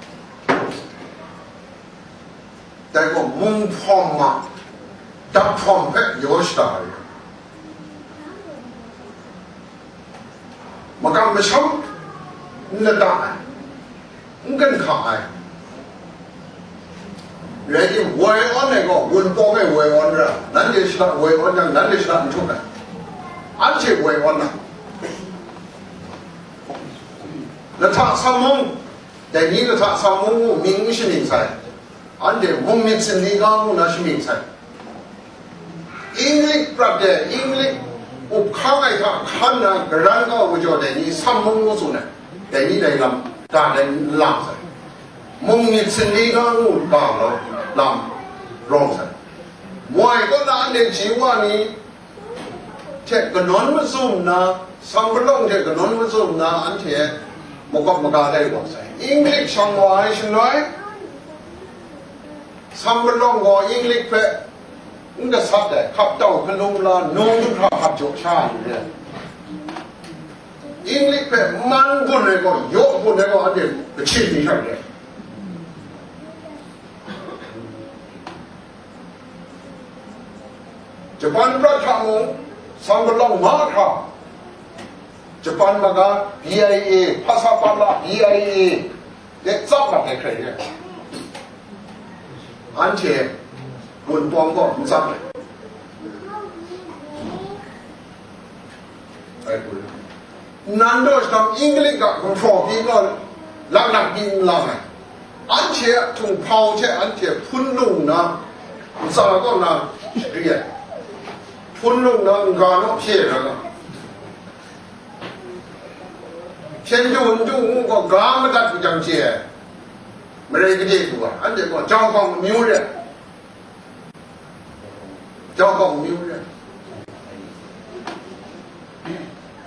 Dai gaw, mung hpawm ma, dap hpawm hpe yaw shada ai, makam masham n lata ai, n kan hka ai, Rai timung, woi awn ai gaw, Wunpawng e woi awn ra, nanhte shada woi awn yang, nanhte shada n htum ai. Anhte woi awn na. Lahta Sam mung, dai ni Lahta Sam mung ngu mying n shamying sai. Anhte mung myit sinli ga ngu na shamying sai. Inglik prat de, Inglik up hkang ai hta hkan na garan kau majaw dai ni Sam mung ngu tsun ai. Dai ni dai lam, ga dai ni n lang sai. Mung myit sinli ga ngu ga lau lam rawng sai. Moi kaw na anhte ji wa ni hte kanawn mazum nna, Sam palawng hte kanawn mazum nna, anhte makawp maga lai wa sai. Inglik shang wa ai shaloi, Sam palawng gaw Inglik hpe n gasat ai, hkap tau hkalum la, nung du hkra hkap jaw sha ai ni re. Inglik hpe man gun ai gaw, yaw gun ai gaw, anhte kachyin ni hkra re. Japan prat hta mung, Sam palawng mahkra, Japan maga B I A, Pasapala B I A, de tsap mat ai hkrai re. Anhte Wunpawng gaw n tsap ai. Ai hku re. Nnan daw shadam Inglik a gumhpraw pyi naw, laklak pyi n lang ai. Anhte a htunghpau hte anhte hpun lung nna, ntsa kaw na shagri ai. Hpun lung nna n-ga naw hpye ai rai nga. Hpyen du n du ngu gaw ga madat n jang chye ai. Marai gade du ai. Anhte gaw jau hkawng amyu re ai. Jau hkawng amyu re ai.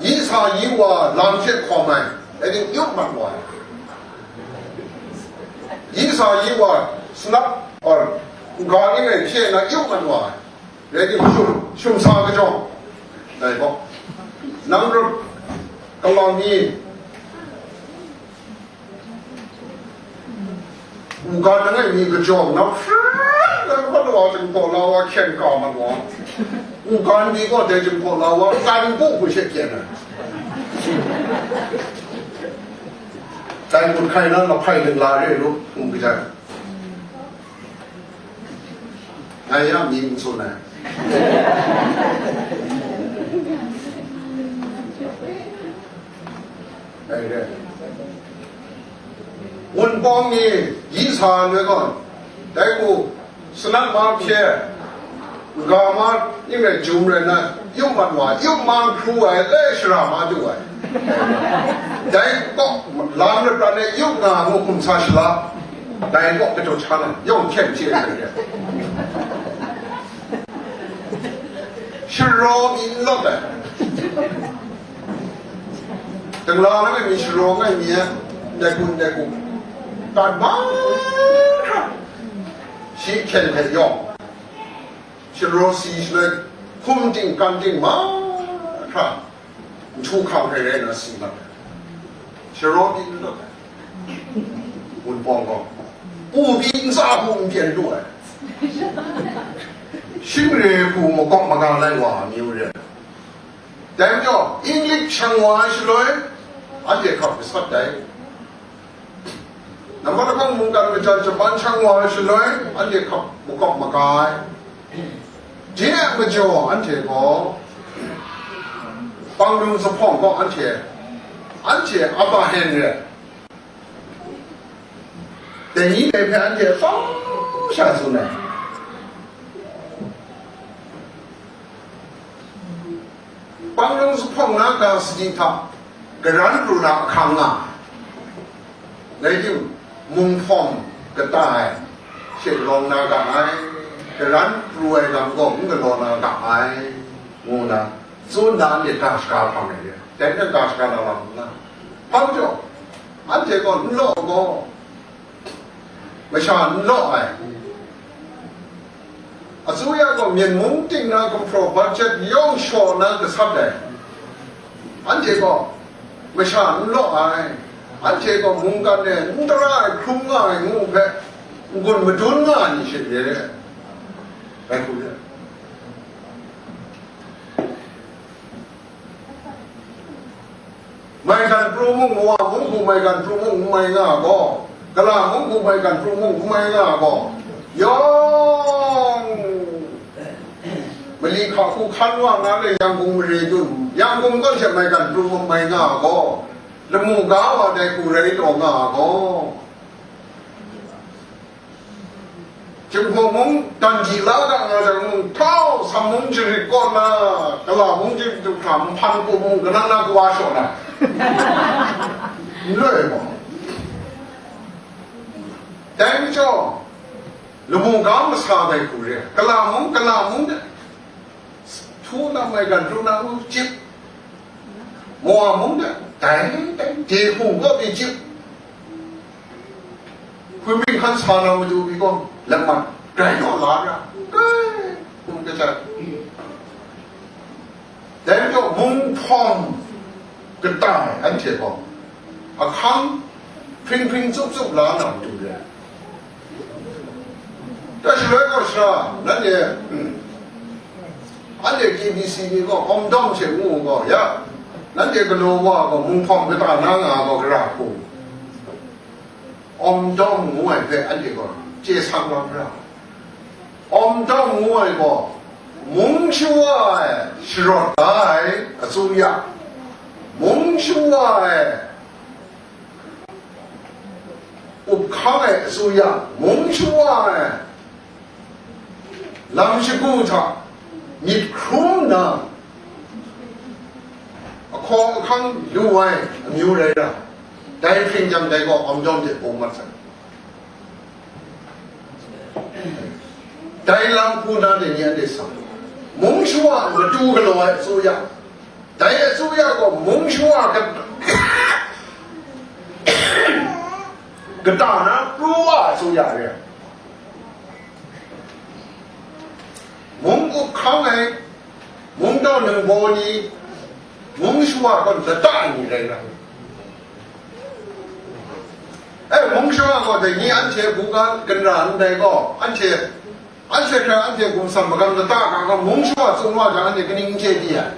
Yi sa yi wa lam hte hkawm ai, rai timung, yup mat wa ai. Yi sa yi wa sanap, or, n-ga ning e hpye na yup mat wa ai, rai timung, shum, shum sa kajawng, dai gaw, nang rawt kamang ni, Wungkan langai mi kajawng na hprat ai, mat wa, Jinghpaw la wa hkyen ka mat wa. Wungkan mi gaw dai Jinghpaw la wa, kan bu hku she hkyen ai. Dai ngut hkai na, lahpai ning la re lu, ngu kaja. Ngai ya mi n tsun ai. Dai re. Wunpawng ni yi sa ai gaw, dai hku, sanat ma hpye, n-ga ma ning rai jum rai nna, yup mat wa, yup ma hkru ai, le shara ma du ai. Dai kaw, lam lapran e yup nga ngu hkum sa shala, dai kaw kachyaw sha na, yawng hkyen hte ai hkyen re. Sharaw mi n lawt ai. Dingla langai mi, sharaw langai mi, ndai kun, ndai kun, tat mahkra, shi hkyen hpe yawng, sharaw si shaloi, hkum ting, kan ting mahkra, nhtu hkang hkrai rai nna si mat ai. Sharaw pyi n lawt ai. Wunpawng gaw, pu pyi ntsa hku n pyen lu ai. Shing re hku makawp maga lai wa ai amyu re ai. Dai majaw, Inglik shang wa ai shaloi, anhte hkap gasat dai. Nambat lahkawng mungkan majan Japan shang wa ai shaloi, anhte hkap makawp maga ai. Dai majaw, anhte gaw, Panglung zuphpawng gaw anhte, anhte a ba hen re. Dai ni dai hpe anhte tsaw sha tsun ai. Panglung zuphpawng na ga sadi hta, karan pru na ahkang nga ai. Rai timung, munghpawng kata e she lawng na ga ai, karan pru ai lam gaw n galaw na ga ai, ngu na tsun da, anhte ga shaga hpang ai re. Dai hte ga shaga na lam n nga. Hpa majaw, anhte gaw n law gaw, masha n law ai. Asuya gaw Myen mung ting na gumhpraw budget yawng shaw na gasat ai. Anhte gaw masha n law ai. Anhte gaw mungkan e n tara ai hkrum nga ai ngu hpe n-gun madun nga ai ni she re ai. Rai hku re. Maigan pru mung, Wa mung hku maigan pru mung n mai nga gaw, Kala mung hku maigan pru mung n mai nga gaw, Yawng mali hka hku hkan wa nga le, Yangon mare dun, Yangon kaw hte maigan pru mai nga gaw, lamu ga wa dai hku rai taw nga gaw, Jinghpaw mung dan di la ga nga jang, htau Sam mung jarit kaw na, Kala mung jarit du hkra, nhpan hku mung kanan na kawa shaw na, n loi gaw. Dai majaw, lamu ga masa dai hku re, Kala mung, Kala mung de, htu na maigan pru na u cip, Mowa mung de, dai, dai, dehkung kaw pyi cip, hpwi mung hkan sa na matu pyi gaw, lamat grai naw la ra, dai, hkum kachya. Dai majaw, munghpawm kata ai anhte gaw, ahkang hpring hpring tsup tsup la na matu re ai. Dai shaloi gaw, sara, nanhte, anhte K B C ni gaw, Awmdawm hte ngu gaw, ya, nanhte galaw wa gaw, munghpawm kata na nga gaw, gara hku. Awmdawm ngu ai hpe anhte gaw chye sang lam ra. Awmdawm ngu ai gaw, mung shawa ai sharawt da ai atsuya, mung shawa ai up hkang ai atsuya, mung shawa ai lam shagu hta myit hkrum nna, ahkaw ahkang lu ai amyu rai ra, dai hpring jang dai gaw Awmdawm de bung mat sai. Dai lam hku na de ni anhte sa, mung shawa matu galaw ai atsuya, dai atsuya gaw mung shawa kat-, kata na pru wa ai atsuya re ai. Mung up hkang ai, mung daw ningbaw ni, mung shawa gaw lata ai ni rai ra. E, mung shawa gaw dai ni anhte buga ganra ndai gaw, anhte, anhte hkrai anhte gumsam magam lata ga gaw, mung shawa tsun wa jang, anhte kaning n chye di ai?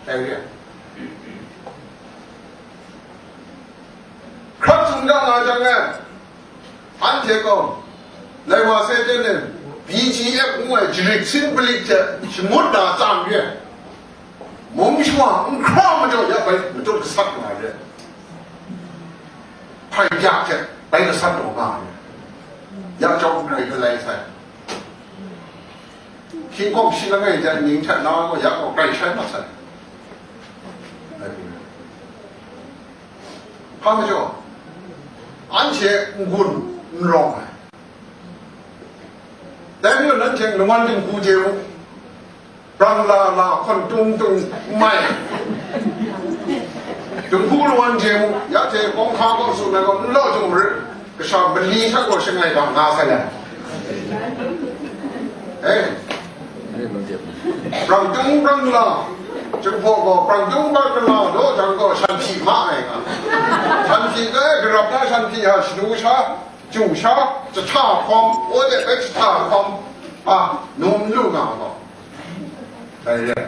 Dai re ai. Hkrat tsun ga nga jang e, anhte gaw, lai wa sai ten e, B G F ngu ai jarit sin palit hte shangut na tsang re ai. Mung shawa n hkra majaw, ya bai matut gasat nga re ai. Hpai yak hte bai gasat taw nga re ai. Ya chyawm n rai hkalai sai. Hkying kawm shi langai hte ning htet na gaw, ya gaw grai shai mat sai. Hpa majaw, anhte n-gun n rawng ai. Dai majaw, nanhte lungwan dinghku je mu, brang la la hkawn tung tung n mai. Dinghku lungwan je mu, ya hte kawng hka kaw tsun ai gaw n law jung rit, kasha mali hta gaw shangai ga nga sai ai. E, brang tung brang la, Jinghpaw gaw brang tung brang la daw jang gaw, shan hpyi ma ai nga. Shan hpyi ga, garap na shan hpyi ha, shadu sha, chyu sha, jahta hkawm, o de bai jahta hkawm, a, num lu nga gaw. Dai re.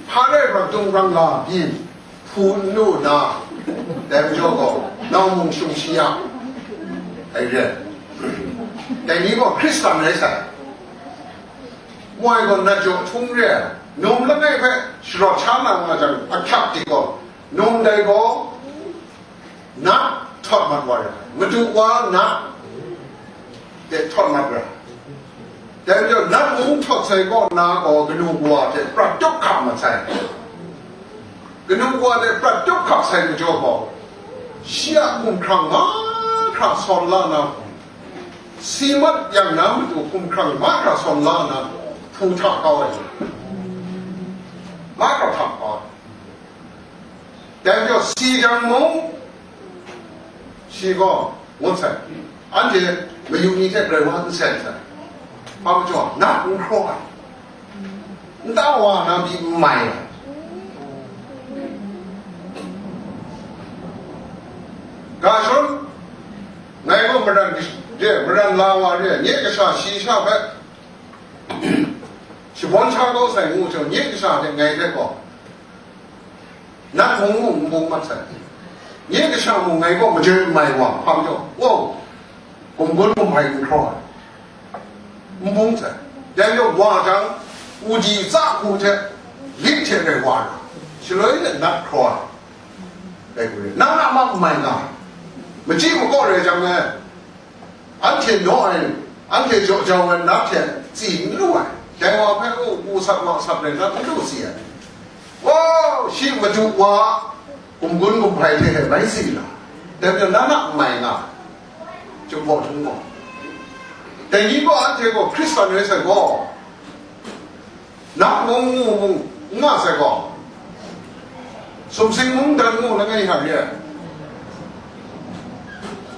Hpa rai brang tung brang la byin hpu n lu nna, dai majaw gaw, nau mung shung shi ya. Dai re. Dai ni gaw Hkristan rai sai. Moi gaw nat jaw htung re ai, num langai hpe sharawt sha na nga jang, ahkyak dik gaw, num dai gaw, nat htawt mat wa re ai, madu wa nat de htawt mat ra. Dai majaw, nat mung htawt sai kaw na gaw, kanu kawa hte prat tup hkap mat sai. Kanu kawa hte prat tup hkap sai majaw gaw, shi a hkumhkrang mahkra sawn la na hku, si mat yang na matu hkumhkrang mahkra sawn la na hku, hpu hta kau ai, mahkra hta kau ai. Dai majaw, si jang mung, shi gaw ngut sai, anhte mayu ni hte grai wa n sen sai. Hpa majaw, nat n hkraw ai, nta wa na pyi n mai ai. Ga shawng, ngai gaw maran re, maran la wa re, nye kasha shi sha hpe shabawn sha kau sai ngu jang, nye kasha hte ngai hte gaw, nat mung mung n bung mat sai. Nye kasha mung ngai gaw majoi n mai wa, hpa majaw, wow, Gumgun gumhpai n hkraw ai, n bung sai. Dai majaw wa jang, udi tsa hku hte, lit hte rai wa na, shaloi de nat hkraw ai. Dai hku re, nang a ma n mai nga ai. Machyi makaw rai jang e, anhte naw ai, anhte jaw jau ai, nat hte tsi n lu ai. Dai wa hpe, u, u sat, wa sat rai, nat n lu si ai. Wow, shi madu wa, gumgun gumhpai hte e bai si la, dai majaw na na n mai nga, Jinghpaw Htung gaw. Dai ni gaw anhte gaw Hkristan rai sai gaw, na mung ngu mung n nga sai gaw, sumsing mungdan ngu langai hta re ai.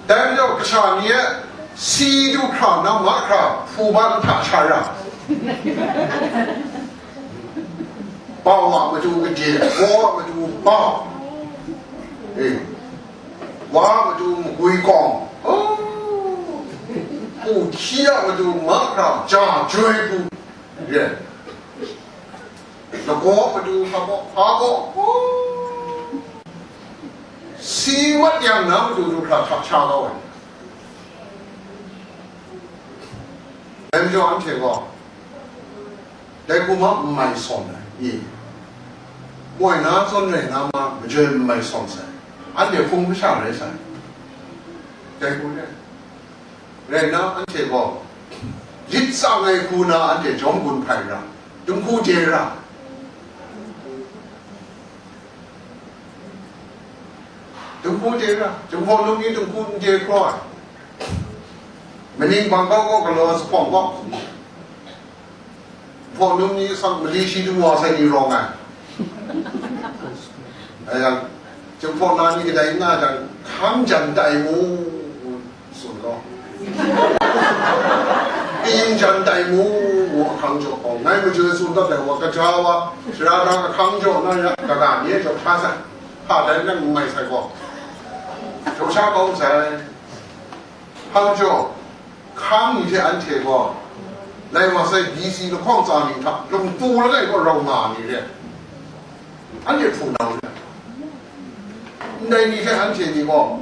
Dai majaw kasha ni e si du hkra na mahkra hpu ban hta sha ra. Bau a matu gade, baw a matu bau, e, wa a matu magwi kawng, o, pu hkyi a matu mahkra ja joi bu, re, lagaw a matu hpa baw, hpa baw, o, si mat yang na matu du hkra hta sha kau ai. Dai majaw anhte gaw, dai hku ma n mai sawn ai, i? Moi na zawn rai na ma, majoi n mai sawn sai. Anhte hpung masha rai sai. Dai hku re, rai na, anhte gaw lit tsang ai hku na, anhte jawm gun hpai ra, dinghku de ra. Dinghku de ra, Jinghpaw Htung ni dinghku n de hkraw ai. Maning bang kaw kaw galaw, zuphpawng kaw. Jinghpaw Htung ni sang mali shi dung wa sai ni rawng ai. Dai yang, Jinghpaw na ni kadai n nga jang, hkang jan tai mu, tsun gaw, kayin jan tai mu, ngu ahkang jaw gaw, ngai majoi tsun dat ai wa, kaja wa, sara dang ahkang jaw na ya, kaga ni e jaw hkra sai, hpa dai nang n mai sai gaw, jaw sha kau sai. Hkang jaw, hkang ni hte anhte gaw, lai wa sai, B C lahkawng tsa ning hta, lungpu langai gaw rau nga ni re, anhte hpunau re. Ndai ni hte anhte ni gaw,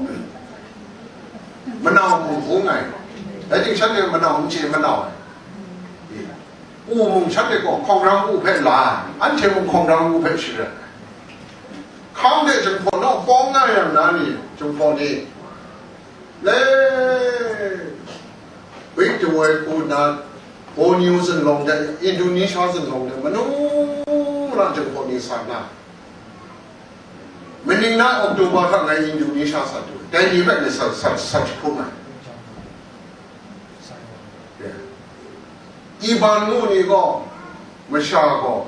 manau mung bung ai, rai timung, shanhte manau n chye manau ai. U mung shanhte gaw hkawng rang u hpe la ai, anhte mung hkawng rang u hpe sharen ai. Hkang de Jinghpaw naw pawng nga yang na ni, Jinghpaw ni, le, Wik Dawoi hku nna, Borneo zunlawng de, Indonesia zunlawng de, manu mara Jinghpaw ni sa nna, maning na October hta ngai Indonesia sa du, dai ni hpe ngai sa, sa, sa jahkrum ai. Iban ngu ni gaw, masha gaw,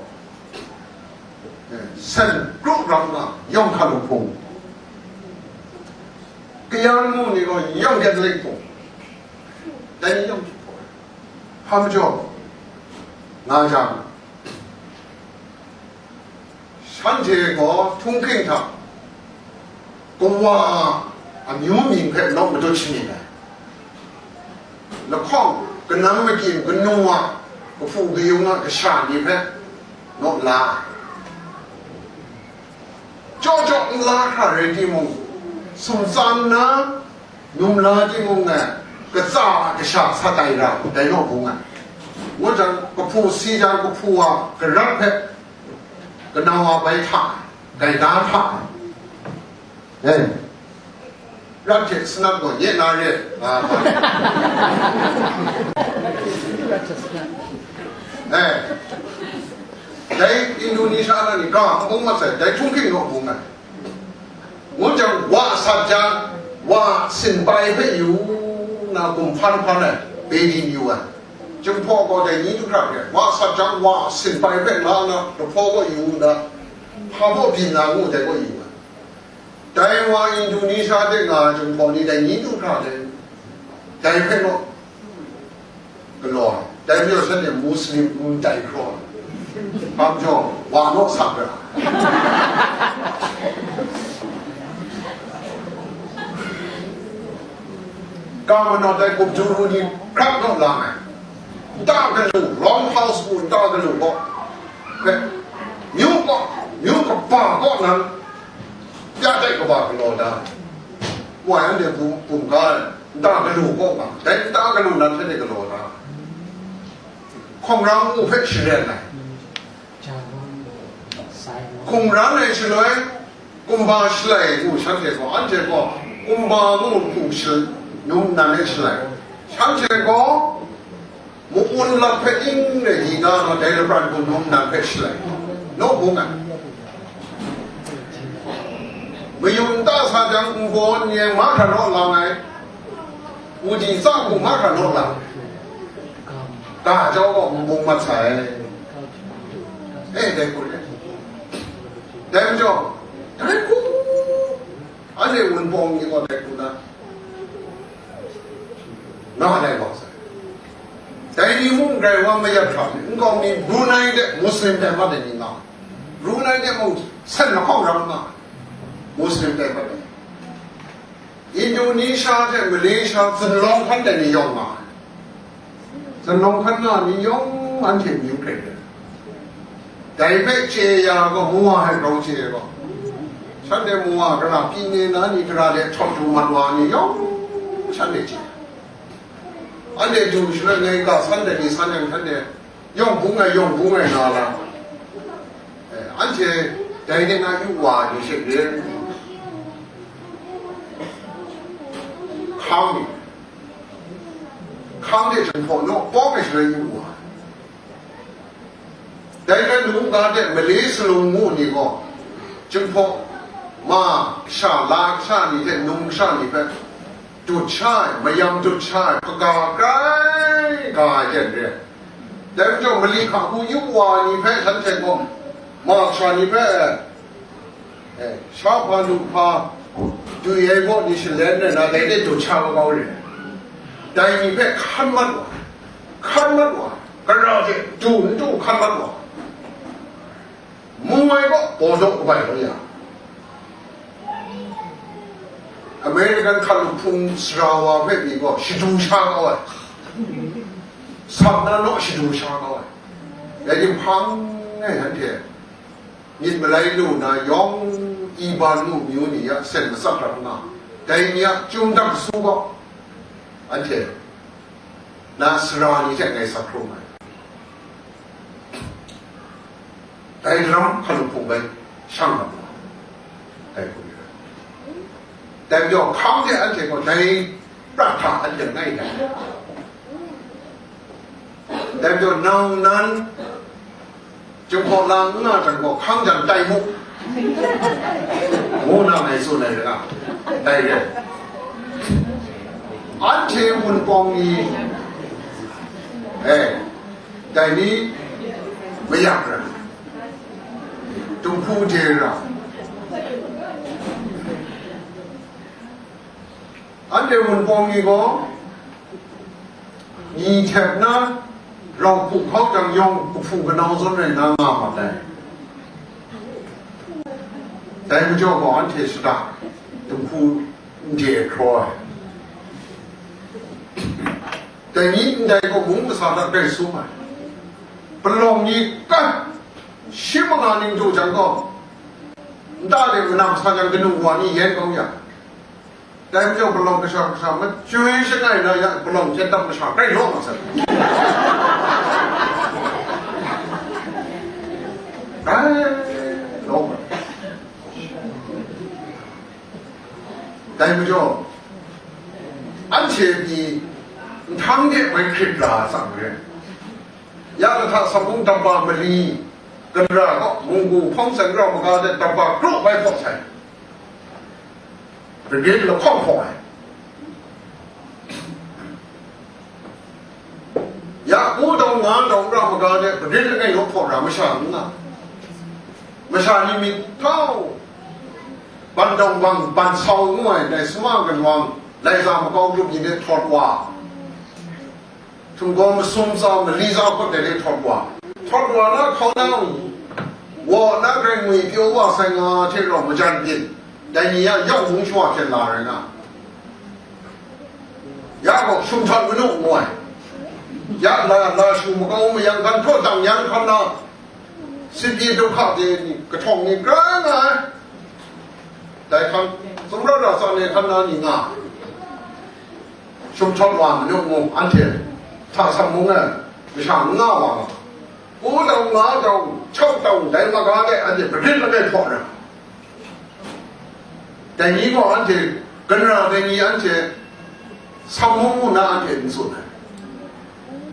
sen kru ram nga, yawng hkalu hpung, Kayan ngu ni gaw, yawng Catholic hpung, dai ni yawng hpung, hpa majaw nga jang, shanhte gaw htunghking hta kawa amyu myin hpe nawk madut shamyin ai. Lahkawng, kanang makyin, kanu a, kahpu kayung a kasha ni hpe nawk la ai. Jaw jaw n la hkra rai timung, sumtsan nna, num la timung e, katsa a kasha sat ai ra, dai naw bung ai. Ngut jang, kahpu si jang, kahpu a garat hpe kanau a bai hta ai, gaida hta ai. E, rat hte sanat gaw nye na re, nga ma ai. E, dai Indonesia na ni ga n bung mat sai, dai htunghking naw bung ai. Ngut jang, wa sat jang, wa sinpai hpe yu nna, gumhpan hpan ai, Beijing yu ai. Jinghpaw gaw dai ni du hkra re, wa sat jang, wa sinpai hpe nga nna, lahpaw kaw yu nna, hpa baw byin na ngu dai kaw yu ai. Dai wa Indonesia de nga ai Jinghpaw ni dai ni du hkra re, dai hpe naw galaw ai. Dai majaw shanhte Muslim n dai hkraw ai. Hpa majaw, wa naw sat ra. Ga manaw dai gumju ru ni hkrak naw lang ai. Nta galu, Long House mung nta galu gaw, hpe, myu gaw, myu kaba kaw nan, ya dai kaba galaw da ai. Wai anhte bum, bum ga ai. Nta galaw kaw ga, dai nta galaw nan hte de galaw ra. Hkungran ngu hpe sharen ai. Hkungran ai shaloi, kumba shalai ngu shanhte gaw, anhte gaw kumba ngu hku shal-, num nan ai shalai. Shanhte gaw, Mu-un lat hpe ning rai di nga, dai lapran hku num nan hpe shalai, naw bung ai. Mayun ta sa jang, nbaw nyeng mahkra naw lang ai, uji tsa hku mahkra naw lang ai. Ga jau gaw nbung mat sai. E, dai hku re. Dai majaw, dai hku, anhte Wunpawng ni gaw dai hku na, nga ai wa sai. Dai ni mung grai wa mayat hkra, nkau mi Brunei de Muslim tai mat ai ni nga, Brunei de mung sen lahkawng ram nga, Muslim tai mat ai. Indonesia hte Malaysia zunlawng hkan de ni yawng nga ai. Zunlawng hkan na ni yawng anhte myu hkrai ai. Dai hpe chye ya gaw, mu wa ai grau chye ai gaw, shanhte mu wa, gara pyi ne na ni, gara de htawt du mat wa ni yawng shanhte chye ai. Anhte du shaloi ngai ga san de ni san yang, shanhte yawng bung ai, yawng bung ai nga la. Eh, anhte dai de na yu wa ai ni she re. Hkang ni, hkang de Jinghpaw naw pawng ai shaloi yu wa ai. Dai rai nnu ga de, Malay salung mu ni gaw, Jinghpaw ma kasha, la kasha ni hte num kasha ni hpe dut sha ai, mayam dut sha ai, hpaga grai ga ai jen re ai. Dai majaw, mali hka hku yu wa ai ni hpe shanhte gaw, ma kasha ni hpe, eh, sha hpa lu hpa dwi ai gaw ni shalen ai na, dai de dut sha kau re ai. Dai ni hpe hkan mat wa, hkan mat wa, gara hte du n du hkan mat wa, mu ai gaw baw daw kabai kau ya. American hkalup hpung sara wa hpe pyi gaw shadu sha kau ai, sap na naw shadu sha kau ai. Dai ni hpang e, anhte myit malai lu na yawng, Iban mu myu ni a sen matsat ram nga, dai ni a chyum dam su gaw, anhte na sara ni hte ngai sak hkrum ai. Dai daram hkalup hpung bai shang lam ai, dai hku rai. Dai majaw, hkang de anhte gaw dai prat hta anhte langai dai. Dai majaw, nang nan Jinghpaw la n nga jang gaw, hkang jang tai mu, ngu na ngai tsun ai rai nga, dai re. Anhte Wunpawng ni, eh, dai ni mayak ra, dinghku de ra, anhte Wunpawng ni gaw, ni htep na rau hku hkau jang yawng kahpu kanau zawn rai na nga mat ai. Dai majaw gaw, anhte shada dinghku n de hkraw ai. Dai ni ndai gaw mung masa hta grai sum ai. Palawng ni kan, shi manga ning du jang gaw, nta de manam sa jang kanu wa ni yen kau ya. Dai majaw palawng kasha kasha, machyoi shangai na ya palawng hten dap masha grai law ma sai. Grai law ma. Dai majaw, anhte pyi nhtang de bai hkrit ra a tsang re. Ya lahta Sambung Damba mali, Ganra gaw, Munggu hpawng tsang rau maga de Damba kru bai hpaw sai. Brigade lahkawng hpaw ai. Ya, pu dau nga dau ra maga de, Brigade langai law hpaw ra masha n nga. Masha ni myit htau, ban dawng bang, ban sau ngu ai, dai suma ganwang, lai za makau grup ni de htawt wa. Htumgaw masum tsa mali tsa hpawt dai de htawt wa. Htawt wa na hkau na, waw na grai ngwi pyaw wa sai nga hte rau majan byin, dai ni a yawng mung shawa hkyen la rai nga. Ya gaw, shum htawt manu ngu ai. Ya la, la shu makau mayang hkan htaw dang yan hkan na, sinpyi du hka de ni, kahtawng ni kra nga ai. Dai hkan, tsawmra ra tsa ne hkan na ni nga ai. Shum htawt wa manu mung, anhte hta sam mung e masha n nga wa nga, pu tau, nga tau, chau tau, dai maga de anhte magrit langai hpaw ra. Dai ni gaw anhte, ganra dai ni anhte, sam mung mu na anhte n tsun ai.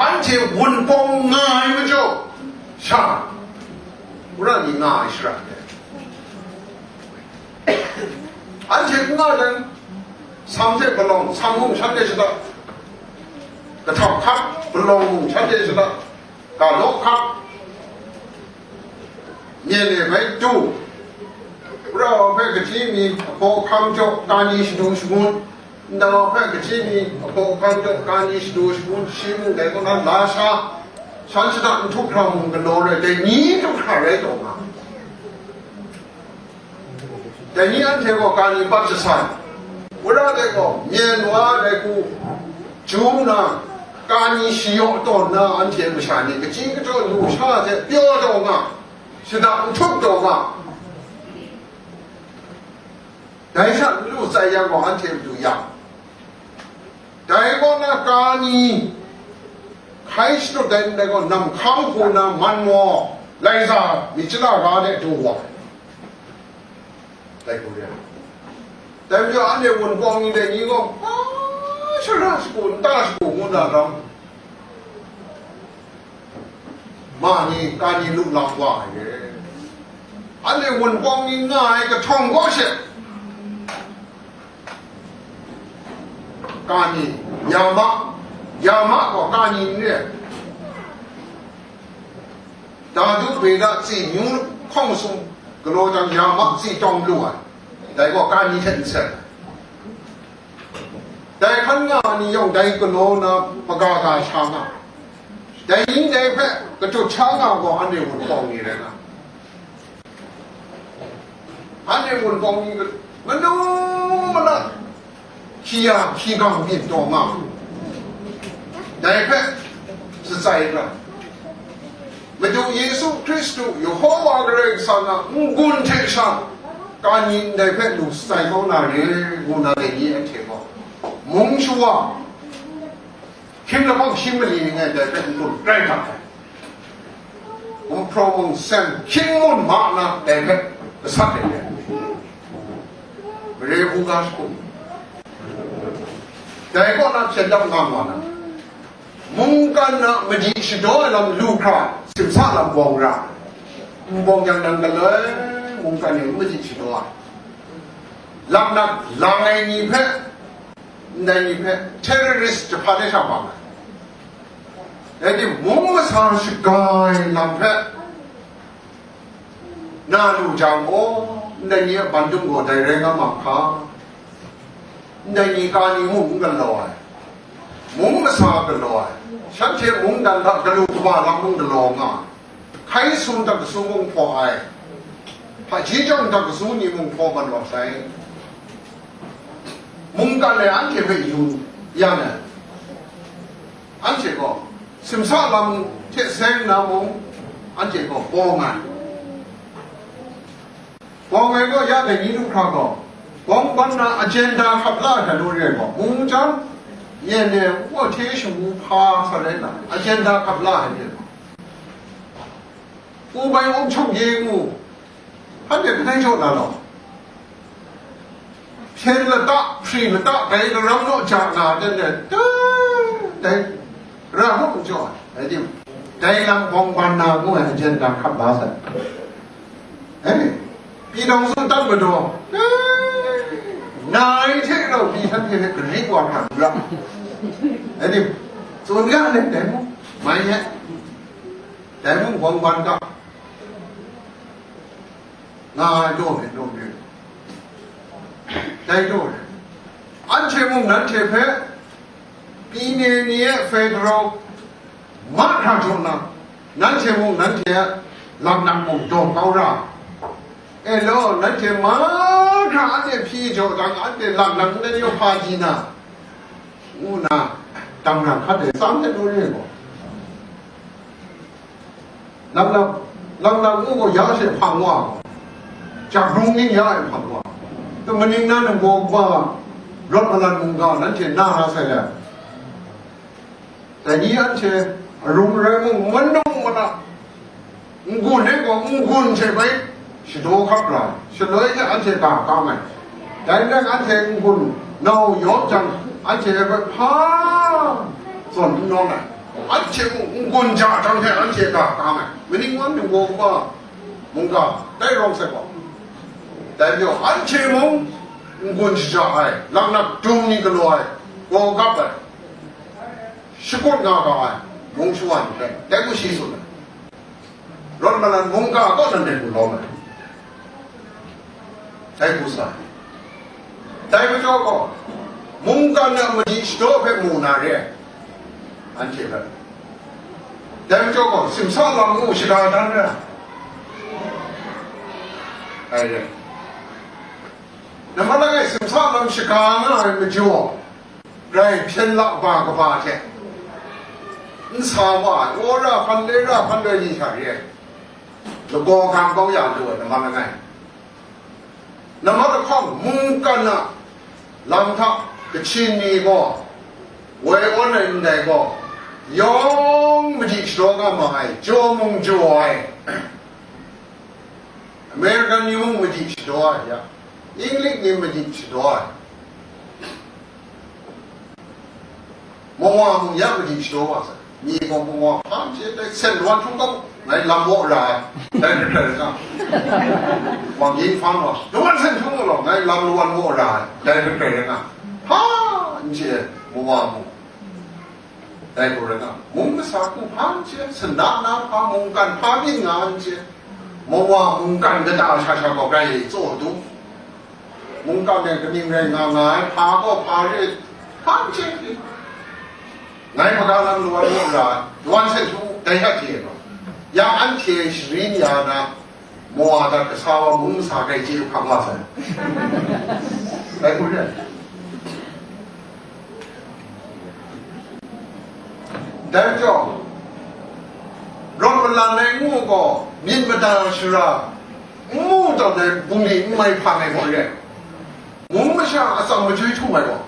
Anhte wunpawng nga ai majaw, sha, wora ni nga ai shara de. Anhte n nga dan, sam hte palawng, sam mung shanhte shada, kahtau hkap, palawng mung shanhte shada, ga law hkap, myen e bai du, wora wa hpe kachyi mi ahpaw ahkang jaw kani shadu shangun, nta wa hpe kachyi mi ahpaw ahkang jaw kani shadu shangun, shi mung dai kaw na la sha, shan shada n htup hkra mung galaw rai, dai ni htup hkra rai taw nga. Dai ni anhte gaw kani pat jasai, wora dai gaw myen wa dai hku, jum na, kani shayaw tawn na anhte masha ni kachyi kachyaw lu sha hte pyaw taw nga, shada n htup taw nga. Dai sha n lu tsai yang gaw anhte madu yang, dai kaw na kani hkai shadut ai ndai gaw, nam hkang hku na man maw, lai za myit chara ga de du wa ai. Dai hku re ai. Dai majaw, anhte wunpawng ni dai ni gaw, a, shara shagu, nta shagu ngu na lam, ma ni, kani lu lam wa ai re. Anhte wunpawng ni nga ai kahtawng gaw she, kani, yama, yama gaw kani n re ai. Dadu Beda tsi nyu hkawng sum galaw jang, yama tsi tawng lu ai. Dai gaw kani hte n seng ai. Dai hkan nga ai ni yawng dai galaw na maga ga sha nga, dai ning dai hpe katut sha nga gaw, anhte wunpawng ni rai nga. Anhte wunpawng ni manu mala, hkya hkyigang myit taw nga, dai hpe shatsai ra. Madu Yesu Hkristu, Yehova Karai Kasang a n-gun hte sha, kani ndai hpe lu shatsai kau na re, ngu na dai ni anhte gaw, mung shawa, hkying lahkawng shi mali ni ngai dai hpe n-gun rai hta ai. Gumhpraw mung seng hkying mun ma na dai hpe gasat ai. Mare bu ga shagu, dai kaw na hpyen dap nga ma na, mungkan na madi shadaw ai lam lu hkra, simsa lam bawng ra, n bawng yang nang galoi, mungkan e n madi shadaw ai, laknak lang ai ni hpe, ndai ni hpe terrorist jahpa de sha bang ai. Dai timung, masa shaga ai lam hpe na lu jang gaw, ndai ni a bandum gaw dai rai nga ma hka? Ndai ni kani mung n galaw ai, mung masa galaw ai, shanhte mungdan hta galu kaba lam mung galaw nga ai. Hkai sum hta kasu mung hpaw ai, hpaji jawng hta kasu ni mung hpaw mat wa sai. Mungkan e anhte hpe yu yang e, anhte gaw simsa lam hte seng na mung, anhte gaw bawng ai. Bawng ai gaw, ya dai ni du hkra gaw, bawng ban na agenda hkap la ai hta nu re ai gaw, mung jang, yen e, wa hte shawu hpa sa rai na, agenda hkap la ai re gaw, u bai um hkyung ye ngu, hpan de kadai jaw na law, hpyen lata, hpri lata, dai daram naw ja na, dan de, dai, dai ra hkrum jaw ai, dai tim, dai lam bawng ban na ngu ai agenda hkap la sai. Ai, ပြည်ထောင်စု တပ်မတော် နာရီထဲတော့ ပြည်ထမ်းပြည်နဲ့ ကလေးကွာခံရ။ အဲ့ဒီ သူများနဲ့ တိုင်မှု မိုင်းရဲ့ တိုင်မှု ဘုံဘန်က ငါတို့နဲ့ လုပ်နေတယ်။ တိုက်တော့တယ်။ အန်ချေမှု နန်ချေဖဲ ပြည်နယ်ရဲ့ ဖက်ဒရယ် မတ်ထရာထုံနာ နန်းချေမှု နန်းချေ လမ်နမ်မှု ဒေါ်ကောင်းရ အဲလော နန်းချေ မတ်ထရာ အန်ချေ ဖြေကျော်တန်း အန်ချေ လမ်နမ်နဲ့ ရော ဖာကြီးနာ ဦးနာ တမ်နာ ခတ်တယ် စမ်းတဲ့ တို့ရဲ့ပေါ့။ လမ်နမ် လမ်နမ် ဦးကို ရအောင် ဖန်ဝါ จาก ရုံး ရအောင် ဖန်ဝါ တမနင်္ဂနွေ ဘောကွာ လွတ်မလာ မုန်က နန်းချေ နာ ရဆဲလဲ Dai ni anhte arung arai mung, manu mada, n-gun e gaw n-gun hte bai shadaw hkap ra ai, shaloi hte anhte ga kang ai. Dai rai anhte n-gun nau yawp jang, anhte hpe hpa zawn n nawng ai. Anhte mung n-gun ja jang hte anhte ga kang ai. Maning wan ninggaw kaba mungga tai rawng sai gaw, dai majaw anhte mung n-gun shaja ai, laknak dung ni galaw ai, gaw gap ai, shakut nga ga ai, mung shawa ni hpe dai hku shi tsun ai. Rawt malan mungga kaw nan dai hku lawm ai. Dai hku sa ai. Dai majaw gaw, mungkan a madi shadaw hpe mu na re ai, anhte hpe. Dai majaw gaw, simsa lam ngu shaga dan ra ai re. Nambat langai simsa lam shaga nga ai majaw, grai hpyen la ba kaba hte n sa wa ai, wora hpan le ra hpan le ni hta re ai, lagaw gang kau ya lu ai, nambat langai. Nambat lahkawng, mungkan a lam hta Kachin ni gaw woi awn ai ndai gaw, yawng madi shadaw nga ma ai, jaw mung jaw ai, American ni mung madi shadaw ai ya, English ni madi shadaw ai, mawa mung ya madi shadaw wa sai. Mi gaw mawa hpa n chye, dai sen lawan htung gaw, ngai lam maw ra ai, dai hkrai hkrai nga. Wang yin hpan wa, lawan sen htung gaw, ngai lam lawan maw ra ai, dai hkrai hkrai nga. Hpa n chye, mawa mung. Dai gaw rai nga, mung masa hku hpa n chye, sana na hpa, mungkan hpa byin nga n chye, mawa mungkan kata sha sha gaw grai tsaw du. Mungkan e kaning rai nga nga ai, hpa gaw hpa re, hpa n chye hte. Ngai hpaga lam lawan maw ra, lawan sai htu, dai hta hte gaw. Ya anhte sharin ya na, mawa dat kasa wa mung masa grai chye hkam wa sai. Dai hku re. Dai majaw, rawt malan ai ngu gaw, myit mada shara, n mu tawn ai bungli n mai hpang ai gaw re. Mung masha atsam majoi htum ai gaw,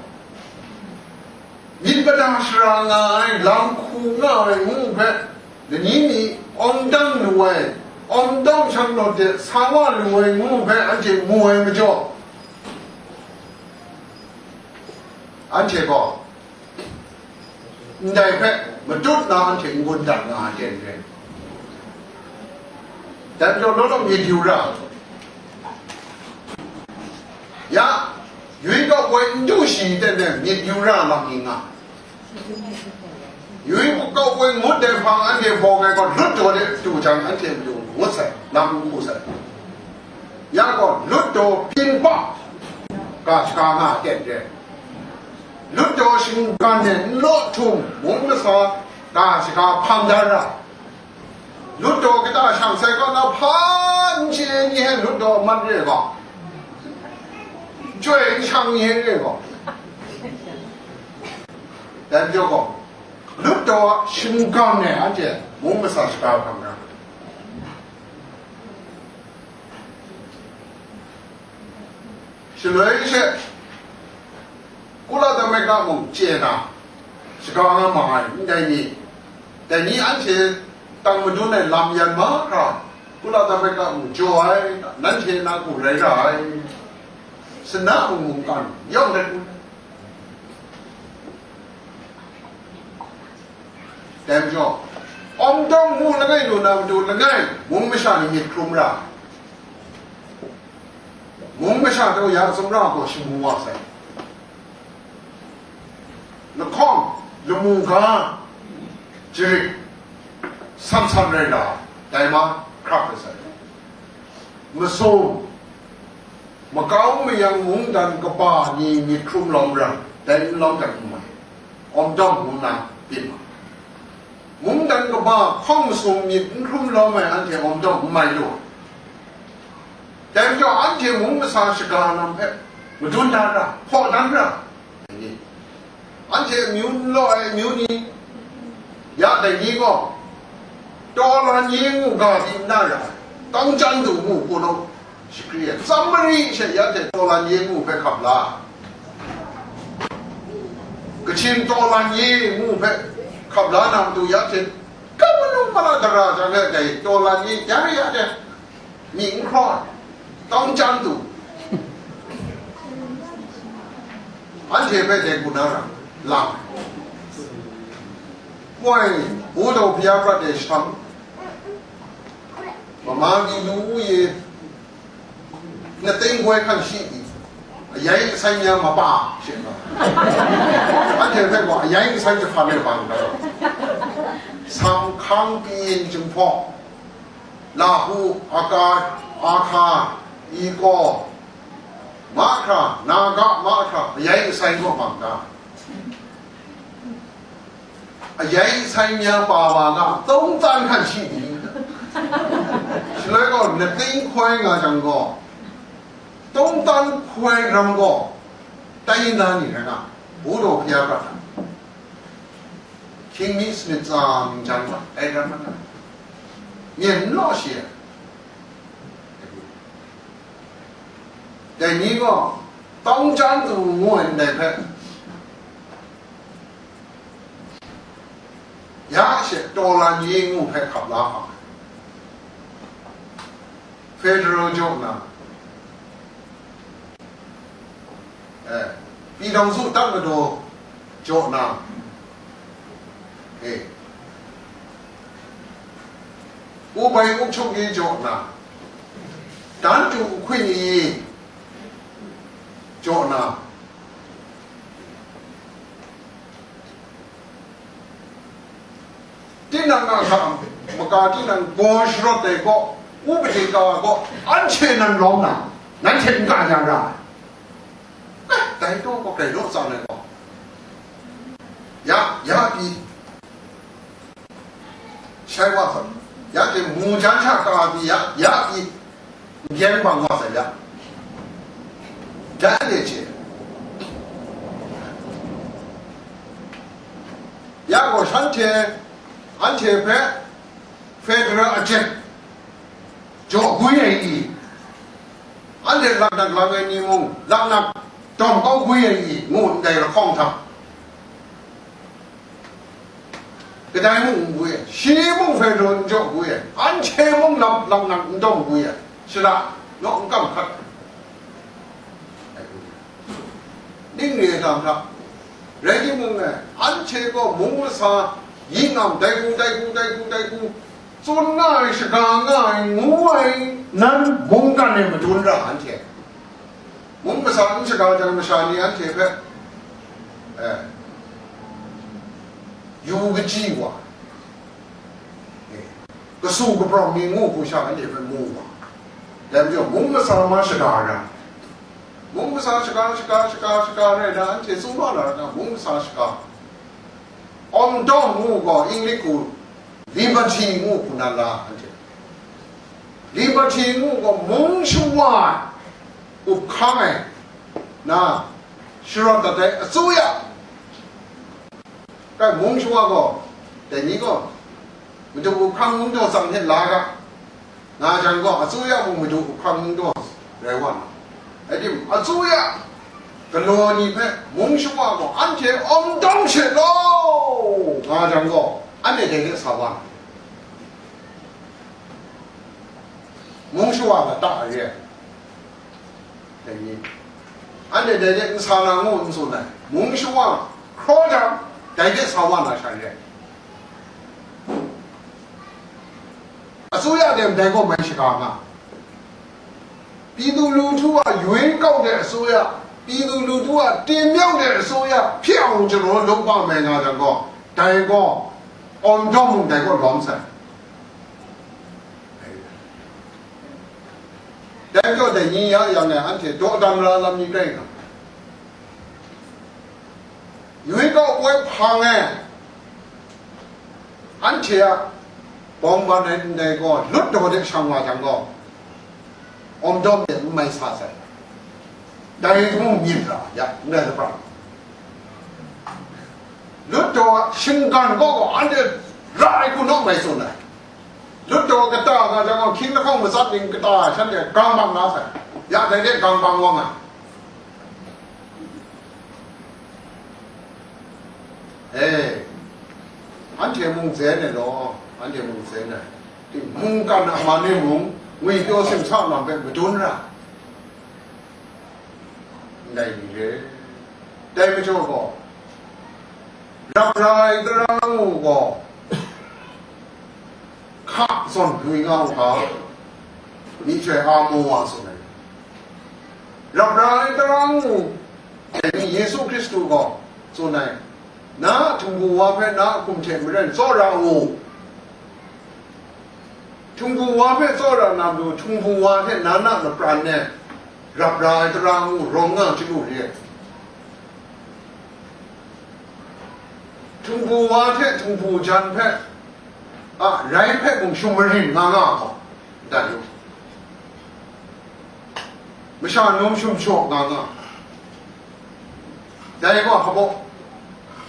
myit mada shara nga ai, lam hku nga ai ngu hpe, lani mi awng dang lu ai, awng dawng shan lawt de sa wa lu ai ngu hpe anhte mu ai majaw, anhte gaw ndai hpe matut na anhte n-gun dat nga ai ten re. Dai majaw law law myit yu ra. Ya, yui kau poi n du shi ten e myit yu ra lam ni nga. Yui kau poi ngut ai hpang anhte bawng ai gaw lut daw de du jang, anhte matu ngut sai, lam n hku sai. Ya gaw, lut daw hpyin pa ga shaga nga ten re. Lut daw shinggan e n law htum, mung masa ga shaga hpang da ra. Lut daw kata shang sai kaw na hpa n chye ni hte lut daw mat re gaw, chyoi n shang ni hte re gaw, dai majaw gaw, lut daw a shinggan e anhte mung masa shaga hpang da. Shaloi she, Kula Damreka mung chye na, shaga nga ma ai, ndai ni, dai ni anhte tang madun ai lam yan mahkra, Kula Damreka mung jaw ai, nanhte na hku rai ra ai, sana mung mungkan yawng rai u. Dai majaw, awng dawng mu langai lu na matu langai, mung masha ni myit hkrum ra, mung masha tau ya tsawmra gaw shamu wa sai. Lahkawng, lamu ga, jarit, san san rai la, dai ma, hkrap ai sai. Masum, makau mayang mungdan kaba ni myit hkrum lawm rai, dai n lawm dat n mai, awng dawng ngu na byin ma. Mungdan kaba hkawng masum myit n hkrum lawm ai anhte awng dawng n mai lu ai. Dai majaw, anhte mung masa shaga lam hpe madun dan ra, hpaw dan ra. Anhte amyu n law ai amyu ni, ya dai ni gaw, Tawlan ye ngu ga di n na ra ai, Tawngchan du ngu hku nau, shakri ai, tsam mari she ya hte Tawlan ye ngu hpe hkap la, Kachin Tawlan ye ngu hpe Hkap la na matu ya hte, kap manung mara dara jang e dai taw lan ni ya re ya de, myi n hkraw ai, tawng chyam du. Anhte hpe dai gu na ra, lang ai. Moi, Pu Daw Bia prat e shang, mama ki lu ye, na ting hoi hkan shi di, ayai asai mya mapa, she nga. Anhte hpe gaw ayai asai jahpan e bang da. Sanghkang, pyi, jinghpaw, lahu, aka, ahka, iko, mahkra, naga, mahkra, ayai asai gaw bang da. Ayai asai mya pa wa nga, tawng tsan hkan shi di. Shaloi gaw, na ting hkoi nga jang gaw, tawng tsan hkoi ram gaw, tai na ni rai nga, Pu Daw Bia prat ai. Hkying mi sanit tsa ningjan wa, ai ram nga, myen n law shi ai. Dai ni gaw, tawng chyam du ngu ai ndai hpe, ya she taw lan ye ngu hpe hkap la hkam ai. Federal jaw na, eh, ပြည်ထောင်စု တပ်မတော် jaw na, eh, ကိုယ်ပိုင်အုပ်ချုပ်ရေး jaw na, တန်းတူအခွင့်အရေး jaw na, tinang a hta maka tinang gaw sharawt ai gaw, ဥပဒေ ga gaw, anhte nan lawm na, nanhte n-ga ya ra ai. Eh, dai taw gaw grai law tsan ai gaw, ya, ya pyi, shai wa hkawt, ya pyi, mu jan hta ka pyi, ya, ya pyi, n-gyen bang wa sai ya, dan de hte, ya gaw shanhte, anhte hpe federal ajet jaw gwi ai i, anhte laknak lang ai ni mung, laknak dawm kau gwi ai i, ngu ndai lahkawng hta, kadai mung n gwi ai, shi mung federal n jaw gwi ai, anhte mung lam, laknak n dawm gwi ai, shada naw n kam hkat ai. Ning re ai lam hta, rai timung, anhte gaw mung masa, yi ngam, dai hku, dai hku, dai hku, dai hku, tsun nga ai, shaga nga ai, ngu ai, nan mungkan e madun ra anhte. Mung masa n shaga jang, masha ni anhte hpe, eh, yu kachyi wa, eh, kasu kaprawng ni ngu hku sha anhte hpe mu wa. Dai majaw, mung masa ma shaga ra, mung masa shaga, shaga, shaga, shaga rai na, anhte tsun wa na ra, mung masa shaga. Awm dawng ngu gaw, English hku liberty ngu hku nan la anhte. Liberty ngu gaw, mung shawa up hkang ai na, sharawt dat ai asuya. Kai mung shawa gaw, dai ni gaw, madu up hkang mung daw tsang hte la ga, nga jang gaw, asuya mung madu up hkang mung daw rai wa na. Rai timung, asuya galaw ni hpe mung shawa gaw, anhte awm dawng she law, nga jang gaw, anhte dai de sa wa na. Mung shawa lata re ai. Dai ni, anhte dai de n sa na ngu n tsun ai. Mung shawa hkraw jang, dai de sa wa na sha re ai. Asuya de ndai gaw mai shaga nga. ပြည်သူလူထုက ရွေးကောက်တဲ့အစိုးရ၊ ပြည်သူလူထုက တင်မြှောက်တဲ့အစိုးရ ဖြစ်အောင် ကျွန်တော်တို့ လုပ်ပါမယ် ငါကြောင့်တော့ တိုင်ကော အောင်တော့မှု တိုင်ကော လောင်းဆိုင် တိုင်ကော တိုင်ညီရရမယ် အန်တီ ဒေါ်တမ်ရလာမီတိုင်က ရွေးကောက်ပွဲ ဖောင်နေ အန်တီ က ပေါင်းပါနေ တိုင်ကော လွတ်တော်တဲ့ ဆောင်လာကြောင့်တော့ အောင်တော့မှု မိုင်ဆာဆိုင် တိုင်ကော မြင်လာရ နဲ့ တပါ လွတ်တော် ရှင်ကန်ကော အန်တီ ရာ ခု နောက် မိုင် ဆို နေ လွတ်တော်က တာ က ကြောင့် ခင် နှခေါင်း မစတင် က တာ ဆန်း တဲ့ ကံ ပန်း ငါး ဆိုင် ရ နိုင် တဲ့ ကံ ပန်း ဝါ ငါး အဲ Anhte mung zen ai law, anhte mung zen ai. Mungkan a man e mung, ngwipyaw simsa lam hpe madun ra. Ndai ni re. Dai majaw gaw, rap ra ai tara ngu gaw, hka zawn lui nga u hka, myihtoi a mu wa tsun ai. Rap ra ai tara ngu, dai ni Yesu Hkristu gaw tsun ai, na a htingbu wa hpe na a hkum hte maren tsawra u. Htingbu wa hpe tsawra na matu, htingbu wa hte na na lapran e rap ra ai tara ngu rawng nga chyalu re. Htingbu wa hte htingbu jan hpe a rai hpe mung shum marin nga nga gaw, dan yu. Masha num shum shaw nga nga. Dai gaw hpa baw,